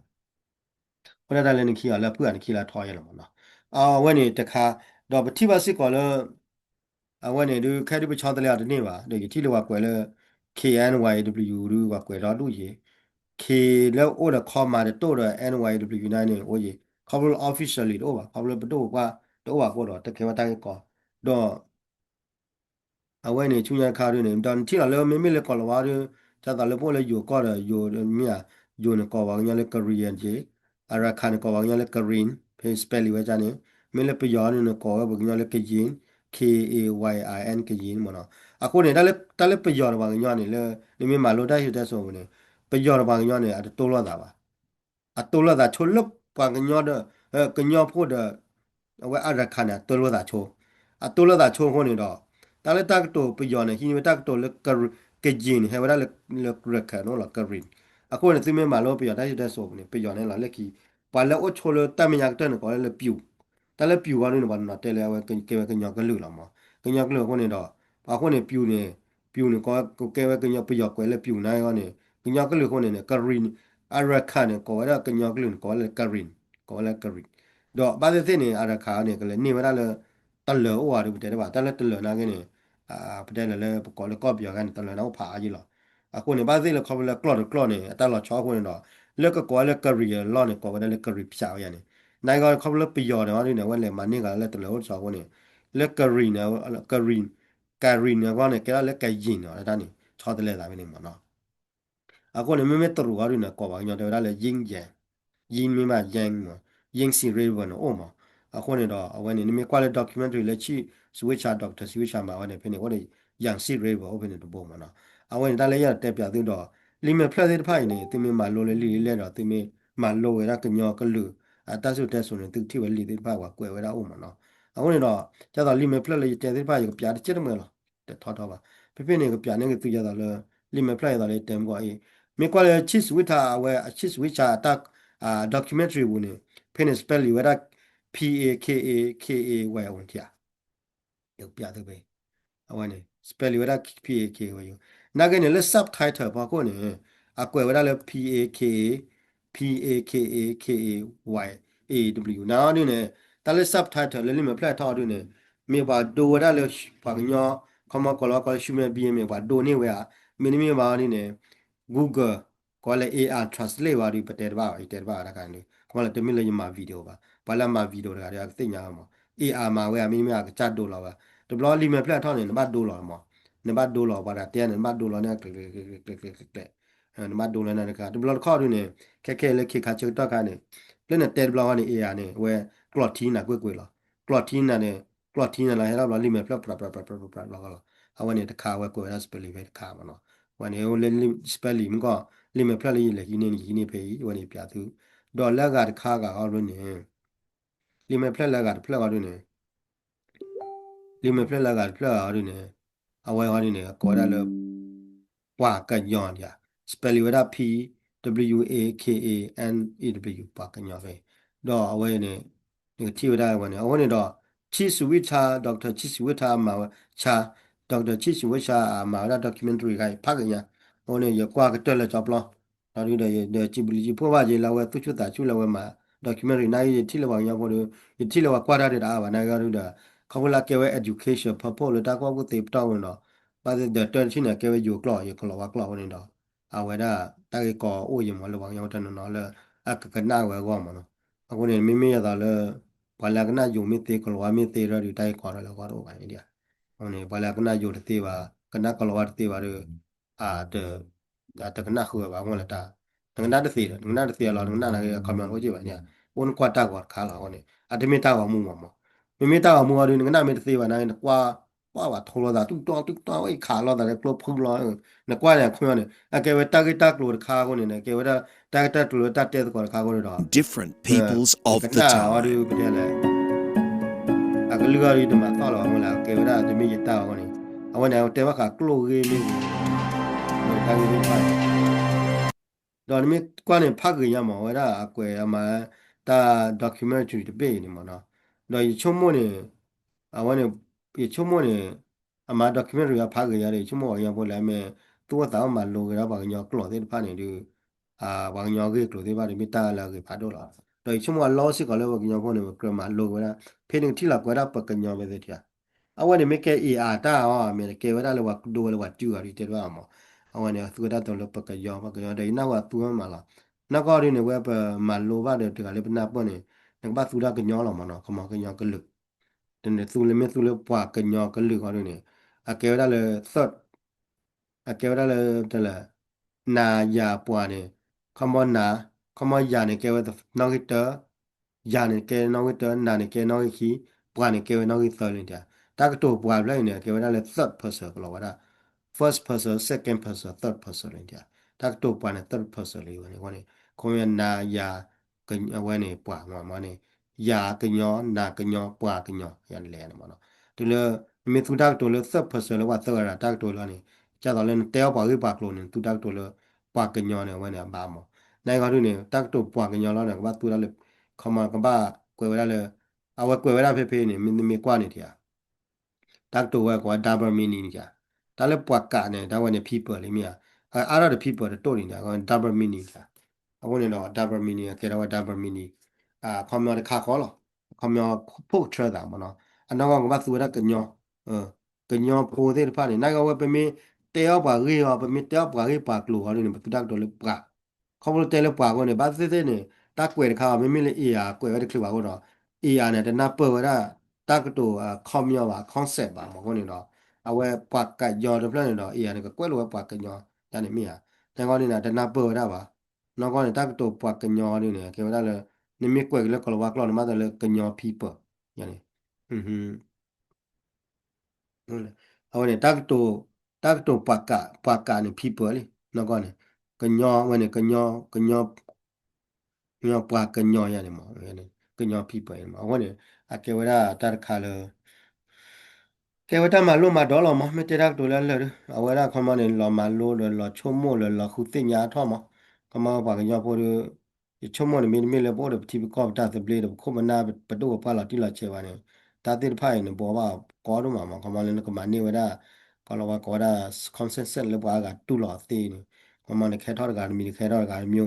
အဃိဒၣ်တၢ်လၢနခံဂၤလၢအဖုၣ်အါ နခံလၢအထီယဲလီၤမးနီၤ, အဝဲန့ၣ်တခါ, ဒီးပထံၣ်ဘၣ်စ့ၢ်ကီးလၢ အဝဲန့ၣ်ဒုး ခဲဒုးပဆီတလဲအီၤတန့ၢ်ဘၣ်, ဒီးယထံၣ်လၢပှၤကွဲးလၢ K N Y W ဒုး ပှၤကွဲးဒီဒူၣ်ယဲၢ်, K လၢအိၣ်ဒီး comma တတိၢ်ဒီး N Y W န့ၣ်အိၣ်ယဲၢ်, ခီဖျိလၢ officially တအိၣ်ဘၣ်, ခီဖျိလၢပဒိၣ်ပပှၢ်တအိၣ်ဘၣ်အဃိဒီး တကဲဝဲတၢ်ဂ့ၢ်ကီ, ဒီး အဝဲန့ၣ်ဆူညါတခါဒုးန့ၣ် ဒီးနထံၣ်လီၤလၢမ့မ့ၢ်လၢကိၤလၤဝါဒုး ဒ်သိးလၢပအိၣ်လၢယိၤကီၢ်ဒီး ယိၤမ့ၢ်ဧါ, ယိၤန့ၣ်ကိးပှၤကညီလၢ Karen ယဲၢ်, Arakan န့ၣ်ကိးပှၤကညီလၢ Karen, ဖဲ spelling ဝဲဒၣ်န့ၣ်, မ့ၢ်လၢပယီၤဒုးန့ၣ် ကိးဝဲပှၤကညီလၢ Kayin, K A Y I N Kayin မ့ၢ်နီၤ. အဃိန့ၣ် တၢ်လၢပယီၤဒီးပှၤကညီန့ၣ်လၢ နမ့ၢ်မၤလိတၢ်စံၣ်စိၤတဲစိၤန့ၣ် ပယီၤဒီးပှၤကညီန့ၣ် အတတိၢ်လိာ်သးဘၣ်. အတိၢ်လိာ်သးဆိလၢပှၤကညီဒီး ကညီဖိဒီး အဝဲ Arakan န့ၣ် အတိၢ်လိာ်သးဆိ, အတိၢ်လိာ်သးဆိအဃိန့ၣ်ဒီး တၢ်လၢတၢ်ကတိၤပယီၤန့ၣ် ဟံးန့ၢ်ဝဲတၢ်ကတိၤလၢ Kayin န့ၣ် ဟဲဝဲဒၣ်လၢ Arakan လီၤ Karen. အဃိန့ၣ် သုမ့ၢ်မၤလိပယီၤတၢ်စံၣ်စိၤတဲစိၤန့ၣ် ပယီၤန့ၣ်လီၤလၢခံ, ပှၤလၢအိၣ်ဆိလၢတၢ်မဲာ်ညါကတၢၢ်န့ၣ် ကိးဝဲလၢ ပျူၤ, တၢ်လၢပျူၤအီၤဒုးန့ၣ် ပှၤတနီၤတဲလၢအဝဲကဲဝဲကညီကလုာ်လီၤမး, ကညီကလုာ်အဃိန့ၣ်ဒီး အဃိန့ၣ် ပျူၤန့ၣ် ပျူၤန့ၣ် ကကဲဝဲကညီ ပယီၤကွဲးလၢပျူၤန့ၣ်အဂီၢ်န့ၣ် ကညီကလုာ်အဃိန့ၣ်န့ၣ် Karen, Arakan န့ၣ် ကိးဝဲဒၣ်ကညီကလုာ်န့ၣ် ကိးဝဲလၢ Karen, ကိးဝဲလၢ Karen. ဒီးဘၣ်သ့ၣ်သ့ၣ်န့ၣ် Arakan န့ၣ် ကလဲၤန့ၢ်ဝဲဒၣ်လၢ တလၢၤအိၣ်ဧါဒုး ပတဲတဘၣ်, တၢ်လၢတလၢၤနာ်က့န့ၣ် ပတဲလၢ လၢပကိးလၢကီၢ်ပယီၤခါန့ၣ် တလၢၤန့ၣ်အိၣ်ဖးအါယံလီၤ. အဃိန့ၣ် ဘၣ်သ့ၣ်လၢခီဖျိလၢကျိာ်တကျိာ်န့ၣ် အတၢ်လီၤဆီအဃိန့ၣ်ဒီး လၢကကိးဝဲလၢ Karen အလီၢ်န့ၣ် ကိးဝဲဒၣ်လၢ Karen ဖၠးဝဲယၤန့ၣ်, နာ်က့ခီဖျိလၢပယီၤန့ၣ်အီၤဒုးန့ၣ် အဝဲလဲၤမၤန့ၢ်ဂၤလၢတလၢၤအိၣ်တဆီအဃိန့ၣ် လၢ Karen န့ၣ် Karen, Karen န့ၣ်အဂီၢ်န့ၣ် ကဲထီၣ်လၢ Kayin န့ၣ် တၢ်န့ၣ် ဆီတလဲသးဖဲန့ၣ်မးနီၤ. အဃိန့ၣ် မ့မ့ၢ်တရူးအီၤဒုးန့ၣ် ကိးပှၤကညီတဲဝဲဒၣ်လၢ Ying Yang, Ying မ့ၢ်ဘၣ် Yang မး, Yangtze River န့ၣ်အိၣ်မး. အဃိန့ၣ်ဒီး အဝဲန့ၣ် နမ့ၢ်ကွၢ်လၢ documentary လၢ ဆံၣ်စွံဆါ Doctor ဆံၣ်စွံဆါမၤဝဲန့ၣ် ဖဲန့ၣ်အိၣ်ဒီး Yangtze River အိၣ်ဖဲန့ၣ်တဘိမးနီၤ. အဝဲန့ၣ် တၢ်လၢယအဲၣ်ဒိးတဲပၠးသုဒီး လံာ်မဲာ်ဖျၢၣ်သ့ၣ်တဖၣ်အံၤန့ၣ် သုမ့ၢ်မၤလိလၢလံာ်လံာ်လဲၢ်ဒီး သုမ့ၢ်မၤလိဝဲဒၣ်ကညီကလုာ် အတၢ်စံၣ်စိၤတဲစိၤန့ၣ် သုကထံၣ်ဝဲလံာ်သ့ၣ်တဖၣ်ပှၤကွဲးဝဲဒၣ်အိၣ်မးနီၤ. အဃိန့ၣ်ဒီး ဒ်သိးလံာ်မဲာ်ဖျၢၣ်လၢယတဲသ့ၣ်တဖၣ် ယကပၠးတကဲတမှဲၤလီၤ. တထီထီဘၣ်. ဖဲဖဲန့ၣ် ကပၠးန့ၢ်က့ၤသုဒ်သိးလၢ လံာ်မဲာ်ဖျၢၣ်ဒ်သိးလၢယတဲမုၢ်ဂီၤအံၤ, မ့ၢ်ကွၢ်လၢ ဆံၣ်စွံဆါ အဝဲ ဆံၣ်စွံဆါ အတၢ် documentary ပူၤန့ၣ် ဖဲန့ၣ် spelling ဝဲဒၣ် P A K A K A Y အိၣ်ထံၣ်ဧါ. ယကပၠးသုဖဲ အဝဲန့ၣ် spelling ဝဲဒၣ် P A K A Y နာ်က့န့ၣ် လၢ subtitle ဖီခိၣ်န့ၣ် အကွဲးဝဲဒၣ်လၢ P A K A, P A K A K A Y A W နာ်ဒ်န့ၣ် တၢ်လၢ subtitle လၢလံာ်မဲာ်ဖျၢၣ်ထီၣ်ဒ်န့ၣ် မ့ၢ်ပှၤဒိဝဲဒၣ်လၢ ပှၤကညီ ခီမီကီးလီၤကီးလၢ human being မ့ၢ်ပှၤဒိန့ၢ်ဝဲဧါ, မ့တမ့ၢ်ဘၣ်ဒ်န့ၣ် Google ကိးလၢ A I translate ဘၣ်ဒီး ပတဲတဘၣ်ဘၣ်, ယတဲတဘၣ်ဘၣ်တခါန့ၣ် ခီမီလၢတမ့ၢ်လၢယမၤ video ဘၣ်, ပှၤလၢအမၤ video တဂၤဒီး အကသ့ၣ်ညါမး, A I မၤဝဲဧါ မ့တမ့ၢ်အကစၢ်ဒိလီၤဝဲ, တဘျီလံာ်မဲာ်ဖျၢၣ်ထီၣ်န့ၣ် နဘၣ်ဒိလီၤမး, နဘၣ်ဒိလီၤ ပှၤတဂၤတဲန့ၣ် နဘၣ်ဒိလီၤန့ၣ် ကျဲ နဘၣ်ဒိလီၤန့ၣ်တခါ, တဘျီတခီၣ်ဒ်န့ၣ် ခဲခဲလၢခံခါဆၢကတီၢ်ခါန့ၣ် လၢနတဲတဘျီဃီန့ၣ် A I န့ၣ် အဝဲ ကျိာ်ထံနၤကွ့ၢ်ကွ့ၢ်လီၤ, ကျိာ်ထံနၤန့ၣ် ကျိာ်ထံနၤလီၤ ဟဲထီၣ်ဘျီလံာ်မဲာ်ဖျၢၣ် ပြးပြးပြးပြးပြးလီၤလီၤ, အဝဲန့ၣ်တခါ အဝဲကွဲးဝဲဒၣ် spelling ဖဲတခါမးနီၤ, အဝဲန့ၣ် လၢ spelling မ့ၢ်ကီၢ် လံာ်မဲာ်ဖျၢၣ်လၢယလဲၤဟံးန့ၢ်န့ၣ် ယဟံးန့ၢ်ဖဲအံၤ အဝဲန့ၣ်ပၠးသု, ဒီးလၢအဂၤတခါအဂၤဃီဒ်န့ၣ် လံာ်မဲာ်ဖျၢၣ်လၢအဂၤတဖျၢၣ်ဃီဒ်န့ၣ် လံာ်မဲာ်ဖျၢၣ်လၢအဂၤတဖျၢၣ်ဃီဒ်န့ၣ် အဝဲဃီဒ်န့ၣ် ကိးဝဲဒၣ်လၢ ပှၤကညီဒ်ဧါ, spelling ဝဲဒၣ် P W A K A N E W ပှၤကညီဖဲ, ဒီးအဝဲန့ၣ် နကထံၣ်ဝဲဒၣ်ဝဲန့ၣ် အဝဲန့ၣ်ဒီး ဆံၣ်စွံဆါ Doctor ဆံၣ်စွံဆါ အမၤဝဲဆါ Doctor ဆံၣ်စွံဆါ အမၤဝဲဒၣ် documentary ခါအံၤ ဖးက့ၤညါ, အဝဲန့ၣ် ယကွၢ်ကတၢၢ်လၢကၠီပျီ ဒီးဒုဒီး ယစံးဘျုးစံးဖှိၣ်ဘၣ်က့ၤလၢအဝဲသူၣ်ဆူၣ်သးဆူၣ်လၢအဝဲမၤ documentary နာ်က့ ယထံၣ်လၢပှၤကညီဖိဒီး ယထံၣ်လၢပှၤကွၢ်တၢ်ဒုးတအါဘၣ် နာ်က့ဒီး ခီဖျိလၢအကဲဝဲ education purpose လၢတၢ်ကူၣ်ဘၣ်ကူၣ်သ့ပတီၢ်ဝဲန့ၣ်ဒီး ဘၣ်သ့ၣ်သ့ၣ်တၢ်တထံၣ်န့ၣ် ကဲဝဲယိၤကျိာ် ယကလီၤဝါကျိာ်ဝဲန့ၣ်ဒီး အဝဲဒၣ်တၢ်ဂ့ၢ်ကီအိၣ်ယံၤမးလၢပှၤကညီဖိတနီၤနီၤလၢ အကကနၣ်ဝဲအဂီၢ်မးနီၤ, အဃိန့ၣ် မ့မ့ၢ်ယသးလၢ ပှၤလၢအကနၣ်ယိၤမ့ၢ်သ့ ကလီၤဝါမ့ၢ်သ့ဒီး တၢ်ဂ့ၢ်ကီဒီးလၢအဂီၢ်တအိၣ်ဘၣ်ဒ်ဧါ, အဃိန့ၣ် ပှၤလၢအကနၣ်ယိၤတသ့ဘၣ် ကနၣ်ကလီၤဝါတသ့ဘၣ်ဒီး တကနၣ်ဃုာ်ဘၣ်အဂီၢ်လၢတၢ်, နကနၣ်တသ့ဒီး နကနၣ်တသ့လီၤ နကနၣ်နာ်က့ comment အိၣ်က့ဘၣ်န့ၣ်, အိၣ်နကွၢ်တၢ်ဂီၤတခါလီၤအဃိန့ၣ် အတမ့ၢ်တၢ်ဂီၤမူမးမး, မ့မ့ၢ်တၢ်ဂီၤမူအီၤဒီး နကနၣ်မ့ၢ်တသ့ဘၣ်နာ်က့ နကွၢ် ကွၢ်ဘၣ်ထိလိာ်သး တူၢ်တီတူၢ်တီၢ် ဝဲခးလိာ်သးလၢကျိဖုလီၤ, နကွၢ်န့ၣ် comment န့ၣ် အကဲဝဲတၢ်ဂ့ၢ်တၢ်ကျိၤတခါအဃိန့ၣ် ကဲဝဲဒၣ်တၢ်ဂ့ၢ်တၢ်ကျိၤလၢတၢ်တဲသကိးတခါအဃိန့ၣ်ဒီး ကနၣ်အီၤဒီးပတဲလဲၣ် အကလုၢ်အီၤဒီးတမၤသီၣ်လီၤအဃိလဲၣ် အကဲဝဲဒၣ်တမ့ၢ်ယတၢ်အဃိန့ၣ်, အဝဲန့ၣ် အဝဲတဲဘၣ်ဃးကျိၣ်ဂ့ၢ်မ့ၢ်ဂ့ၤ, တၢ်ဂ့ၢ်သ့ၣ်တဖၣ်န့ၣ် ဒီးနမ့ၢ်ကွၢ်န့ၣ် ဖးဂ့ၤညါမး အဝဲဒၣ်အကွဲးအမၤတၢ် documentary တဘ့ၣ်အံၤန့ၣ်မးနီၤ, ဒီးယဆိကမိၣ်န့ၣ် အဝဲန့ၣ် ယဆိကမိၣ်န့ၣ် အမၤ documentary အဖးဂ့ၤညါဒီး ယဆိကမိၣ်ပှၤကညီဖိလၢအမ့ၢ် သူၣ်အိၣ်သးအိၣ်မၤလိဂ့ၤဒီးပှၤကညီကျိာ်သ့ၣ်တဖၣ်န့ၣ်ဒီး ပှၤကညီဂ့ၢ်ကျိၤသ့ၣ်တဖၣ်န့ၣ် မ့ၢ်တၢ်လၢအဂ့ၤဖးဒိၣ်လီၤ. ဒီးယဆိကမိၣ်အလီၢ်စ့ၢ်ကီးလၢပကညီဖိန့ၣ် ပကြၢးမၤလိက့ၤဝဲဒၣ် ဖဲန့ၣ်ကထံၣ်လီၤကွဲးဒၣ်ပကညီဖဲသ့ၣ်တဖၣ် အဝဲန့ၣ်မ့ၢ်ကဲ A R တၢ်အီၤ မ့ၢ်တကဲဝဲဒၣ်လၢပှၤဒိဝဲလၢပှၤစုအီၤဒ်တဲတဘၣ်မး, အဝဲန့ၣ်သူဝဲဒၣ်တၢ်လၢပကညီ ပကညီဒီးယနၢ်ဟူအသူဝဲမးလီၤ. နီၢ်ကီၢ်ဒ်န့ၣ် ဝဲပမၤလိဘၣ်ဒီးတဂၤလၢပနၢ်ပၢၢ်န့ၣ် နကဘၣ်သူတၢ်ကညီလီၤမးနီၤ, ခီမီကညီကလုာ် တနသူလၢမ့ၢ်သူလၢပှၤကညီကလုာ်ဃီဒ်န့ၣ် အကဲဝဲဒၣ်လၢ third အကဲဝဲဒၣ်လၢတလၢ နၤယၤပှၤန့ၣ် ခီမီနၤ ခီမီယၤန့ၣ် ကဲဝဲနီၣ်ဂံၢ်တၢ ယၤန့ၣ်ကဲနီၣ်ဂံၢ်တၢ နၤန့ၣ်ကဲနီၣ်ဂံၢ်ခံ ပှၤန့ၣ်ကဲဝဲနီၣ်ဂံၢ်သၢလံတၢ်. တၢ်ကတိၤပှၤဖျၢၣ်အံၤန့ၣ် အကဲဝဲဒၣ်လၢ third person ကလီၤဝဲဒၣ် first person, second person, third person လံတၢ်. တၢ်ကတိၤပှၤန့ၣ် third person လံဝဲန့ၣ် အဃိန့ၣ် ခီမီနၤယၤ အဝဲန့ၣ်ပှၤမးန့ၣ် ယၤကညီ နၤကညီ ပှၤကညီ ယၤလဲၣ်န့ၣ်မးနီၤ. တုၤလၢ နမ့ၢ်သူတၢ်ကတိၤလၢ third person လၢပှၤသၢဂၤတၢ်ကတိၤလီၤန့ၣ် ဒ်သိးလၢနတဲအီၣ်ပှၤဂ့ၢ်ပှၤကျိၤန့ၣ် နသူတၢ်ကတိၤလၢ ပှၤကညီန့ၣ် အဝဲန့ၣ်အဘၣ်မး. နဂီၢ်ဒ်န့ၣ် တၢ်ကတိၤပှၤကညီလီၤန့ၣ် ကဘၣ်သူဒၣ်လၢ ခီမီကဘၣ်ကွဲးဝဲဒၣ်လၢ အဝဲကွဲးဝဲဒၣ်ဖဲဖဲန့ၣ် မ့တမ့ၢ်ကွၢ်န့ၣ်တၢ် တၢ်ကတိၤဝဲကိးဝဲ double meaning န့ၣ်တၢ်. တၢ်လၢပှၤကးန့ၣ် တၢ်ဝဲန့ၣ် people လံမ့ၢ်ဧါ. အအါထီၣ်ဒီး people တတိၢ်န့ၣ်တၢ် အဝဲ double meaning တၢ်. အဃိန့ၣ်ဒီး double meaning အကဲထီၣ်ဝဲ double meaning အခီပညီတခါဃီလီၤ. အခီပညီဖိကထြၢသးမးနီၤ. အနီၢ်ကီၢ်ကဘၣ်သူဝဲဒၣ်ကညီ ကညီဖိသ့ၣ်တဖၣ်န့ၣ် နဂီၢ်ဝဲပမ့ၢ်တဲအီၣ်ပှၤဂ့ၢ်အီၤ ပမ့ၢ်တဲအီၣ်ပှၤဂ့ၢ်ပှၤကျိၤအီၤဒ်န့ၣ် ပသူတၢ်ကတိၤလၢပှၤ ခီဖျိတဲလၢပှၤအဃိန့ၣ် ဘၣ်သ့ၣ်သ့ၣ်န့ၣ် တၢ်ကွဲးတခါအီၤ မ့မ့ၢ်လၢ A R ကွဲးဝဲတချုးဘၣ်အဃိဒီး A R န့ၣ် တနၢ်ပၢၢ်ဝဲဒၣ် တၢ်ကတိၤအခီပညီဘၣ် concept ဘၣ်မးအဃိန့ၣ်ဒီး အဝဲပှၤကညီတဖျၢၣ်န့ၣ်ဒီး A R န့ၣ် ကကွဲးလီၤဝဲပှၤကညီယါန့ၣ်မ့ၢ်ဧါ. နဂီၢ်န့ၣ် တနၢ်ပၢၢ်ဝဲဒၣ်ဘၣ်. နီၢ်ကီၢ်န့ၣ် တၢ်ကတိၤပှၤကညီဒ်န့ၣ် ကဲဝဲဒၣ်လၢ နမ့ၢ်ကွဲးက့ၤလၢကီၤလၤဝါကျိာ်န့ၣ် မ့ၢ်တၢ်လၢကညီ people ယါန့ၣ် အဝဲန့ၣ် တၢ်ကတိၤ တၢ်ကတိၤပှၤကး ပှၤကးန့ၣ် people လံ နီၢ်ကီၢ်န့ၣ် ကညီဝဲန့ၣ် ကညီ ကညီ ကညီပှၤကညီယါန့ၣ်မး ကညီ people န့ၣ်မး အဝဲန့ၣ် အကဲဝဲဒၣ်တၢ်တခါလၢ ကဲဝဲတၢ်မၤလိမၤဒိးလီၤမး မ့ၢ်တဲတၢ်ကတိၤလၢလၢာ်ဒီး အဝဲဒၣ်ခီမီန့ၣ် လီၤမၤလိဒီးလီၤဆိကမိၣ်ဒီးလီၤဃုသ့ၣ်ညါအါထီၣ်မး ခီမီပှၤကညီဖိဒီး ယဆိကမိၣ်န့ၣ် မ့တမ့ၢ်လၢပအိၣ်ဒီးပထံပကီၢ်ပတၢ်သဘျ့ဒီး ပခိၣ်ပနၢ်ပဒိၣ်ပပှၢ်လီၤတံၢ်လီၤဆဲးဘၣ်န့ၣ် တၢ်သ့ၣ်တဖၣ်အံၤန့ၣ် ဘိးဘၣ်ကီဒိၣ်မးမး ခီမီလၢနကမၤန့ၢ်ဝဲဒၣ် ကီၤလၤဝါကိးဝဲဒၣ် consensus လၢပှၤအါဂၤတူၢ်လိာ်အီၤသ့န့ၣ် ခီမီန့ၣ် ကဟဲထီၣ်တဂၤတမံၤ ကဟဲထီၣ်တဂၤတမံၤ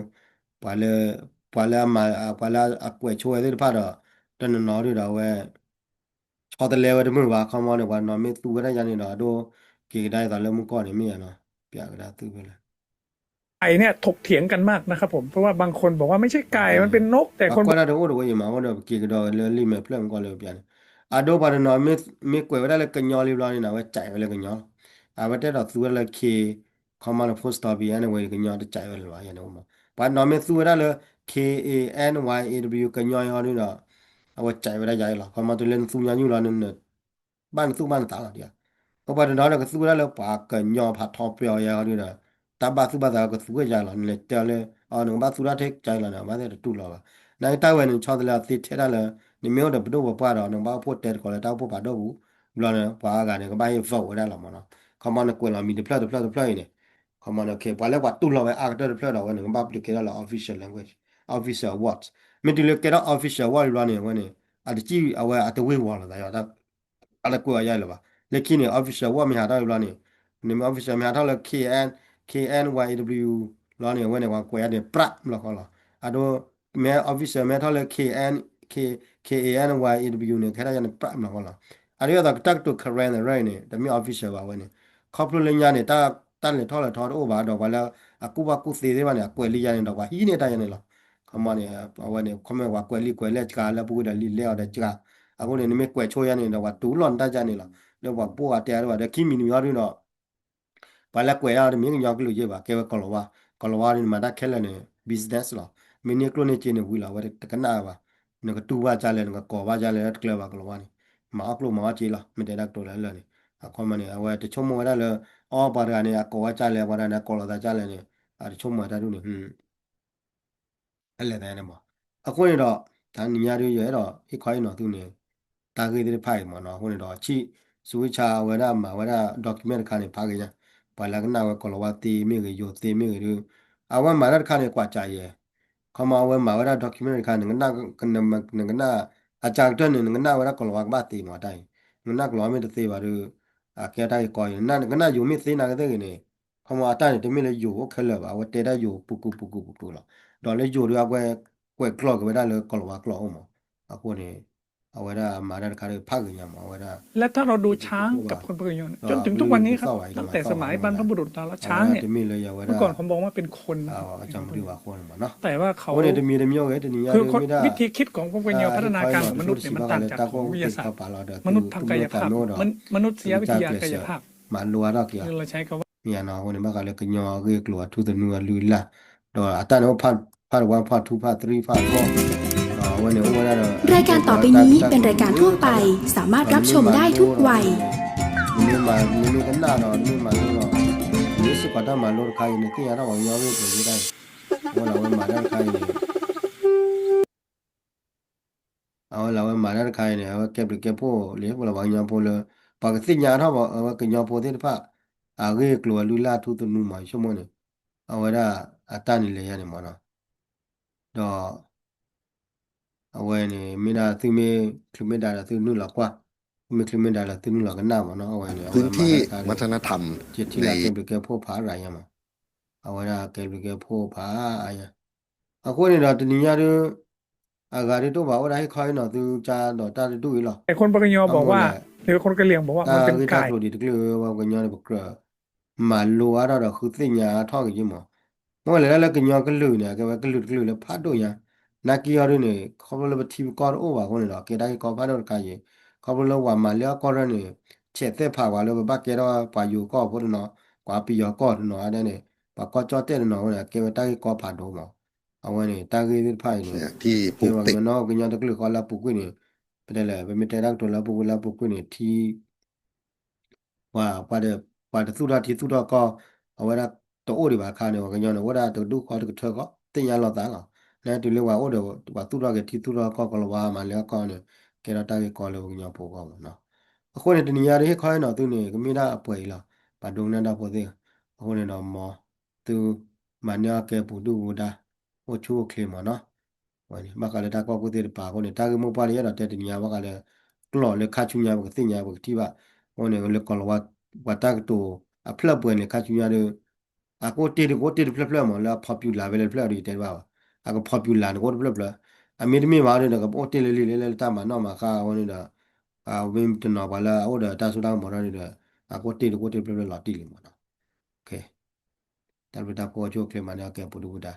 ပှၤလၢ ပှၤလၢအမၤ ပှၤလၢအကွဲးဆိဝဲသ့ၣ်တဖၣ်ဒီး တနီၤနီၤဒ်ဒီးအဝဲ ဆီတလဲဝဲတမုာ်ဘၣ် ခီမီန့ၣ် ပှၤတနီၤမ့ၢ်သူဝဲဒၣ်ယါန့ၣ်ဒီး အဒိ က့ၤကဒါအသးလၢမုၢ်ကီၢ်န့ၣ်မ့ၢ်ဧါနီၤ ပျးကဒါသုဖဲလဲၣ် ไก่เนี่ยถกเถียงกันมากนะครับผม เพราะว่าบางคนบอกว่าไม่ใช่ไก่ มันเป็นนก แต่คนบอก ကွၢ်တၢ်တအိၣ်တဝဲအံၤမး အဃိဒီးပက့ၤကဒီးလၢလံာ်မဲာ်ဖျၢၣ်မုၢ်ကီၢ်လၢပျးန့ၣ် အဒိပှၤတနီၤ မ့ၢ်ကွဲးဝဲဒၣ်လၢကညီလံဘျီန့ၣ် အဝဲကးဝဲလၢကညီလီၤ အဝဲတဲဒီးသူဝဲဒၣ်လၢ K ခီမီလၢ full stop ဘၣ် anyway ကညီတကးဝဲလၢၤဘၣ် ယါန့ၣ်အိၣ်မး ပှၤတနီၤမ့ၢ်သူဝဲဒၣ်လၢ K A N Y A W ကညီအံၤဟီဒ်ဒီး အဝဲကးဝဲဒၣ်ယါအံၤလီၤ ခီမီတုၤလၢနသူညီနုၢ်လီၤ ဘၣ်နသူၣ်ဘၣ်နသးလီၤဒ် ပှၤတနီၤဒီးကသူဝဲဒၣ်လၢပှၤကညီဖးထီပယီၤယါဟီဒ်ဒီး တၢ်ဘၣ်သူၣ်ဘၣ်သးကသူဝဲယါလီၤ နလဲၤတဲအီၤလၢ အီ နကဘၣ်သူတၢ်ထဲကါလီၤန့ၣ် ဘၣ်သ့ၣ်တတူၢ်လိာ်ဘၣ် နာ်က့တၢ်ဝဲန့ၣ် ဆီတလဲအီၤသ့ထဲဒၣ်လၢ နမ့ၢ်အိၣ်ဒီးပဒိၣ်ပပှၢ်ဒီး နကဘၣ်အိၣ်ဖှိၣ်တဲသကိးလၢတၢ်အိၣ်ဖှိၣ်ဖးဒိၣ်ပူၤ ဘျီန့ၣ် ပှၤအါဂၤန့ၣ် ကဘၣ်ဟ့ၣ် vote ဝဲဒၣ်လီၤမးနီၤ ခီမီနကွဲးလီၤမံၤတဖျၢၣ်တဖျၢၣ်တဖျၢၣ်အံၤန့ၣ် ခီမီန ပှၤလၢပှၤတူၢ်လိာ်ဝဲအါကတၢၢ်တဖျၢၣ်ဒီး အဝဲန့ၣ် ကဘၣ်ပတုာ်ကဲထီၣ်လၢ official language, official word မ့ၢ်တုၤလၢကဲထီၣ် official word ဘျီန့ၣ် အဝဲန့ၣ် အတစံၣ်အဝဲအတဝ့ၤဝီၤလိာ်သး အတကွဲးအီၤယါလၢၤဘၣ် လၢခံန့ၣ် official word မ့ၢ်ဟးထီၣ်ဘျီန့ၣ် နမ့ၢ် official မ့ၢ်ဟးထီၣ်လၢ K N, K N Y A W လီၤန့ၣ် အဝဲန့ၣ် ပှၤကွဲးယါန့ၣ် ပြး ဘျီဃီလီၤ အဒိ မ့ၢ် official မ့ၢ်ဟးထီၣ်လၢ K N, K, K A N Y A W န့ၣ် ကဟဲထီၣ်ယါန့ၣ် ပြး ဘျီဃီလီၤ အဒိသိးတၢ်ကတိၤ Karen ရၢၢ်အံၤန့ၣ် တမ့ၢ် official ဘၣ်ဝဲန့ၣ် ခီဖျိလၢညါန့ၣ် တၢ်လဲၤထီၣ်လဲၤထီတအိၣ်ဘၣ်ဒီး ပှၤလၢအကူၣ်ဘၣ်ကူၣ်သ့သ့ၣ်တဖၣ်န့ၣ် အကွဲးလံယါန့ၣ်ဒီး ပှၤဟံးန့ၢ်တၢ်ယါန့ၣ်လီၤ ခီမီန့ၣ် အဝဲန့ၣ် ခီမီပှၤကွဲးလံာ်ကွဲးလဲၢ်စှၤလၢပူၤဒီးလံာ်လဲၢ်အီၤဒီးစှၤ အဃိန့ၣ် နမ့ၢ်ကွဲးဆိယါန့ၣ်ဒီး ပှၤတူၢ်လိာ်နတၢ်ယါန့ၣ်လီၤ လၢပှၤကပိာ်အတဲအါဒၣ်ဘၣ်ဒီး ခံမံၤတမံၤအီၤဒ်ဒီး ပှၤလၢကွဲးယါတမ့ၢ်ကညီကလုာ်ယဲၢ်ဘၣ် ကဲဝဲကီၤလၤဝါ ကီၤလၤဝါန့ၣ် မၤတၢ်ခဲလၢာ်န့ၣ် business လီၤ မ့ၢ်န့ၢ်ကျိၣ်န့ၢ်စ့န့ၣ်ဝံၤလီၤ အဝဲတကနၣ်ဘၣ် နကတူၢ်ဘၣ်ကၢ်လဲၣ် နကကိးဘၣ်ကၢ်လဲၣ် တကျၢၤဘၣ်ကီၤလၤဝါန့ၣ် မၤအီၣ်ကျိၣ်မၤအီၣ်စ့လီၤ မ့ၢ်တဲတၢ်ကတိၤလၢလၢာ်န့ၣ် အခီမီန့ၣ် အဝဲတဆိကမိၣ်ဝဲဒၣ်လၢ အီ ပှၤတဂၤန့ၣ် အကိးဝဲကၢ်လဲၣ် ပှၤတဂၤန့ၣ် အကိးလိာ်သးကၢ်လဲၣ်န့ၣ် အတဆိကမိၣ်ဝဲတၢ်ဒ်န့ၣ် အလဲၤသးန့ၣ်မး အဃိန့ၣ်ဒီး တနံၤညါဒ်ယအဲၣ်ဒိးဟ့ၣ်ခီဟ့ၣ်နီၤသုန့ၣ် တၢ်ဂ့ၢ်သ့ၣ်တဖၣ်အံၤမးနီၤ အဃိန့ၣ်ဒီး ဆံၣ် စူဝံဆါ အဝဲဒၣ်မၤဝဲဒၣ် document တခါန့ၣ် ဖးဂ့ၤညါ ပှၤလၢကနၣ်ဝဲကီၤလၤဝါသ့မ့ၢ်ဂ့ၤ ယိၤသ့မ့ၢ်ဂ့ၤဒီး အဝဲမၤတၢ်တခါန့ၣ် ကွၢ်ကၢ်ယဲၢ် ခီမီအဝဲမၤဝဲဒၣ် document တခါန့ၣ် နကနၣ် အကၢ်ကတၢၢ်န့ၣ် နကနၣ်ဝဲဒၣ်ကီၤလၤဝါကဘၣ်သ့မးတၢ်အံၤ နကနၣ်ကီၤလၤဝါမ့ၢ်တသ့ဘၣ်ဒီး အကဲတၢ်ဂ့ၢ်ကီအံၤ နကနၣ်ယိၤမ့ၢ်သ့နာ်က့သ့ၣ်ဂ့ၤန့ၣ် ခီမီအတၢ်န့ၣ် တမ့ၢ်လၢယိၤအိၣ်ခဲလၢာ်ဘၣ် အဝဲတဲတၢ်ယိၤပူၤကွံာ်ပူၤကွံာ်ပူၤကွံာ်လီၤ ဒီးလၢယိၤဒီးအဝဲ ကွဲးကျိာ်က့ၤဝဲဒၣ်လၢကီၤလၤဝါကျိာ်အိၣ်မး. အဃိန့ၣ် အဝဲဒၣ်မၤတၢ်တခါဒီးဖးဂ့ၤညါမး အဝဲဒၣ် และถ้าเราดูช้างกับคนพายุเนี่ย จนถึงทุกวันนี้ครับ ตั้งแต่สมัยบรรพบุรุษมาแล้ว ช้างเนี่ย เมื่อก่อนเขามองว่าเป็นคน แต่ว่าเขา အဃိန့ၣ် တမံၤတမံၤဂ့ၤ တနံၤညါ คือ မ့ၢ်ဒၣ် วิธีคิดของพวกพายุ พัฒนาการของมนุษย์เนี่ย มันต่างจากของวิทยาศาสตร์ มนุษย์ทางกายภาพ มนุษยวิทยากายภาพ မၤလိအါထီၣ်က့ၤအီၤ เราใช้คำว่า မ့ၢ်နီၤ အဃိန့ၣ် ဘၣ်ဃးလၢကညီအဂ့ၢ်အကျိၤအထူသနူအလုၢ်အလၢ် ဒီးအတၢ်န့ၣ်အိၣ် part one, part two, part three, part four ဒီးအဝဲန့ၣ်အိၣ်ဝဲဒၣ်ဒီး รายการต่อไปนี้เป็นรายการทั่วไป สามารถรับชมได้ทุกวัย နမ့ၢ်မၤ နမ့ၢ်ကနၣ်ဒီး နမ့ၢ်မၤလိဒီး နမ့ၢ်စ့ၢ်ကီးတၢ်မၤလိတခါအံၤန့ၣ် သ့ၣ်ညါထီၣ်ပှၤကညီအဂ့ၢ်အကျိၤယဲဒၣ်န့ၣ် အဝဲလၢအဝဲမၤတၢ်တခါအံၤန့ၣ် အဝဲလၢအဝဲမၤတၢ်တခါအံၤန့ၣ် အဝဲကဲဘျုးကဲဖှိၣ်လံ ပှၤကညီဖိလၢ ပှၤကသ့ၣ်ညါထီၣ်ဘၣ် အဝဲကညီဖိသ့ၣ်တဖၣ် အဂ့ၢ်အကျိၤအလုၢ်အလၢ်ထူသနူမး ယဆိကမိၣ်န့ၣ် အဝဲဒၣ်အတၢ်န့ၣ်လဲၤယါန့ၣ်မးနီၤ ဒီး အဝဲန့ၣ် မ့ၢ်ဒၣ်သုမ့ၢ်ချုးမ့ၢ်ဒါဒီးသုနုာ်လီၤကွၢ်, သုမ့ၢ်ချုးမ့ၢ်ဒါဒီးသုနုာ်လီၤကနၣ်မးနီၤ အဝဲန့ၣ် အဝဲမၤတၢ်တခါန့ၣ် ကထံၣ်လၢကဲဘျုးကဲဖှိၣ်ဖးရၤယါမး, အဝဲဒၣ်ကဲဘျုးကဲဖှိၣ်ဖးအါယါ, အဃိန့ၣ်ဒီးတနံၤညါဒု အဂၤဒုတအိၣ်ဘၣ် အိၣ်ဒၣ်ဟ့ၣ်ခီဟ့ၣ်နီၤသုကါဒီးတၢ်တဒူၣ်အံၤလီၤ. အဃိန့ၣ် တၢ်ဂ့ၢ်တၢ်ကျိၤဒ်တကလုာ်ဝဲပှၤကညီန့ၣ် ပကြၢး မၤလိအါထီၣ်ဒီးဃုသ့ၣ်ညါအါထီၣ်က့ၤက့မး, မ့ၢ်ဝဲလဲၤဒၣ်လၢကညီကလုာ်န့ၣ် အကဲဝဲကလုာ်တကလုာ်လၢဖးဒိၣ်ညါ, နာ်က့အီၤဒုန့ၣ် ခီဖျိလၢပထံပကီၢ်တအိၣ်ဘၣ်အဃိန့ၣ်ဒီး ကဲတၢ်ဂ့ၢ်ကီဖးဒိၣ်တခါအံၤ, ခီဖျိလၢပှၤမၤလၢအကီၢ်ဒၣ်န့ၣ် ဆဲးသဲးဖးဝဲလၢပဘၣ်ကဲထီၣ်ပှၤယိၤကီၢ်ဖိတနီၤ, ပှၤပယီၤကီၢ်တနီၤဒၣ်န့ၣ်, ပှၤကီၢ်ကၠီၣ်တဲၣ်တနီၤအဃိန့ၣ် အကဲဝဲတၢ်ဂ့ၢ်ကီဖးဒိၣ်မး, အဝဲန့ၣ် တၢ်ဂ့ၢ်သ့ၣ်တဖၣ်အံၤန့ၣ် ကညီကညီတကလုာ်ဃီလၢအပူၤကွံာ်န့ၣ်, ပတဲလဲၣ် ပမ့ၢ်တဲတၢ်ကတိၤလၢအပူၤကွံာ်လၢအပူၤကွံာ်န့ၣ် ထံ ပှၤ ပှၤတသူၣ်ထီၣ်ထံသူၣ်ထီၣ်ကီၢ်, အဝဲဒၣ်တအိၣ်ဒံးဘၣ်အခါန့ၣ် ပှၤကညီန့ၣ် အိၣ်ဒၣ်တကဒူၣ်ဃီတကထၢဃီ သ့ၣ်ညါလီၤသးလီၤ. နတုၤလၢပှၤအိၣ်ဒီး ပှၤသူၣ်ထီၣ်က့ၤထံသူၣ်ထီၣ်ကီၢ် ကီၤလၤဝါမၤလၢအကီၢ်န့ၣ် ကဲထီၣ်တၢ်ဂ့ၢ်ကီလၢပှၤကညီဖိအဂီၢ်မးနီၤ. အဃိန့ၣ် တနံၤညါဒုးဟ့ၣ်ခီဟ့ၣ်နီၤသုန့ၣ် ကမ့ၢ်ဒၣ်အပှဲၤအံၤလီၤ. ပှၤဒိကနၣ်တၢ်ဖိသ့ၣ်, အဃိန့ၣ်ဒီးမ်သု မၤန့ၢ်အီၣ်ကဲပူၤဒုၣ်ပူၤဒါ အိၣ်ဆူၣ်အိၣ်ချ့မးနီၤ. ဝဲန့ၣ် ဘၣ်ဃးလၢတၢ်ကီၢ်ခိၣ်သ့ၣ်တဖၣ်အဃိန့ၣ် တၢ်ဂ့ၢ်မိၢ်ပှၢ်လၢယအဲၣ်ဒိးတဲတနံၤညါ ဘၣ်ဃးလၢ ကျိာ်လၢခါဆူညါ ပကသ့ၣ်ညါ ပကထံၣ်ဘၣ်. အဃိန့ၣ် လၢကီၤလၤဝါ ပှၤတၢ်ကတိၤအဖျၢၣ်ပှဲၤန့ၣ် ခါဆူညါဒီး အကအိၣ်တ့ၢ်ဒုးကအိၣ်တ့ၢ်တဖျၢၣ်ဖျၢၣ်မး လၢအ popular ဝဲလၢတဖျၢၣ်အံၤဒုးယတဲတဘၣ်ဘၣ်. အက popular န့ၣ် ကအိၣ်တဖျၢၣ်ဖျၢၣ်. အမ့တမ့ၢ်ဘၣ်ဒီး ကအိၣ်တ့ၢ်လၢလံာ်လၢလၢတၢ်မၤနီၣ်မၤဃါအဃိန့ၣ်ဒီး မ့ၢ်တနီၤပှၤလၢအအိၣ်ဒီးတၢ်စိတၢ်ကမီၤထီၣ်န့ၣ်ဒီး အကအိၣ်တ့ၢ်ဒုးကအိၣ်တ့ၢ်တဖျၢၣ်ဖျၢၣ်လီၤတံၢ်လံမးနီၤ. တၢ်ဘျုးတၢ်ဖှိၣ်အိၣ်ဆူၣ်အိၣ်ချ့ မၤန့ၢ်အီၣ်ကဲပူၤဒုၣ်ပူၤဒါ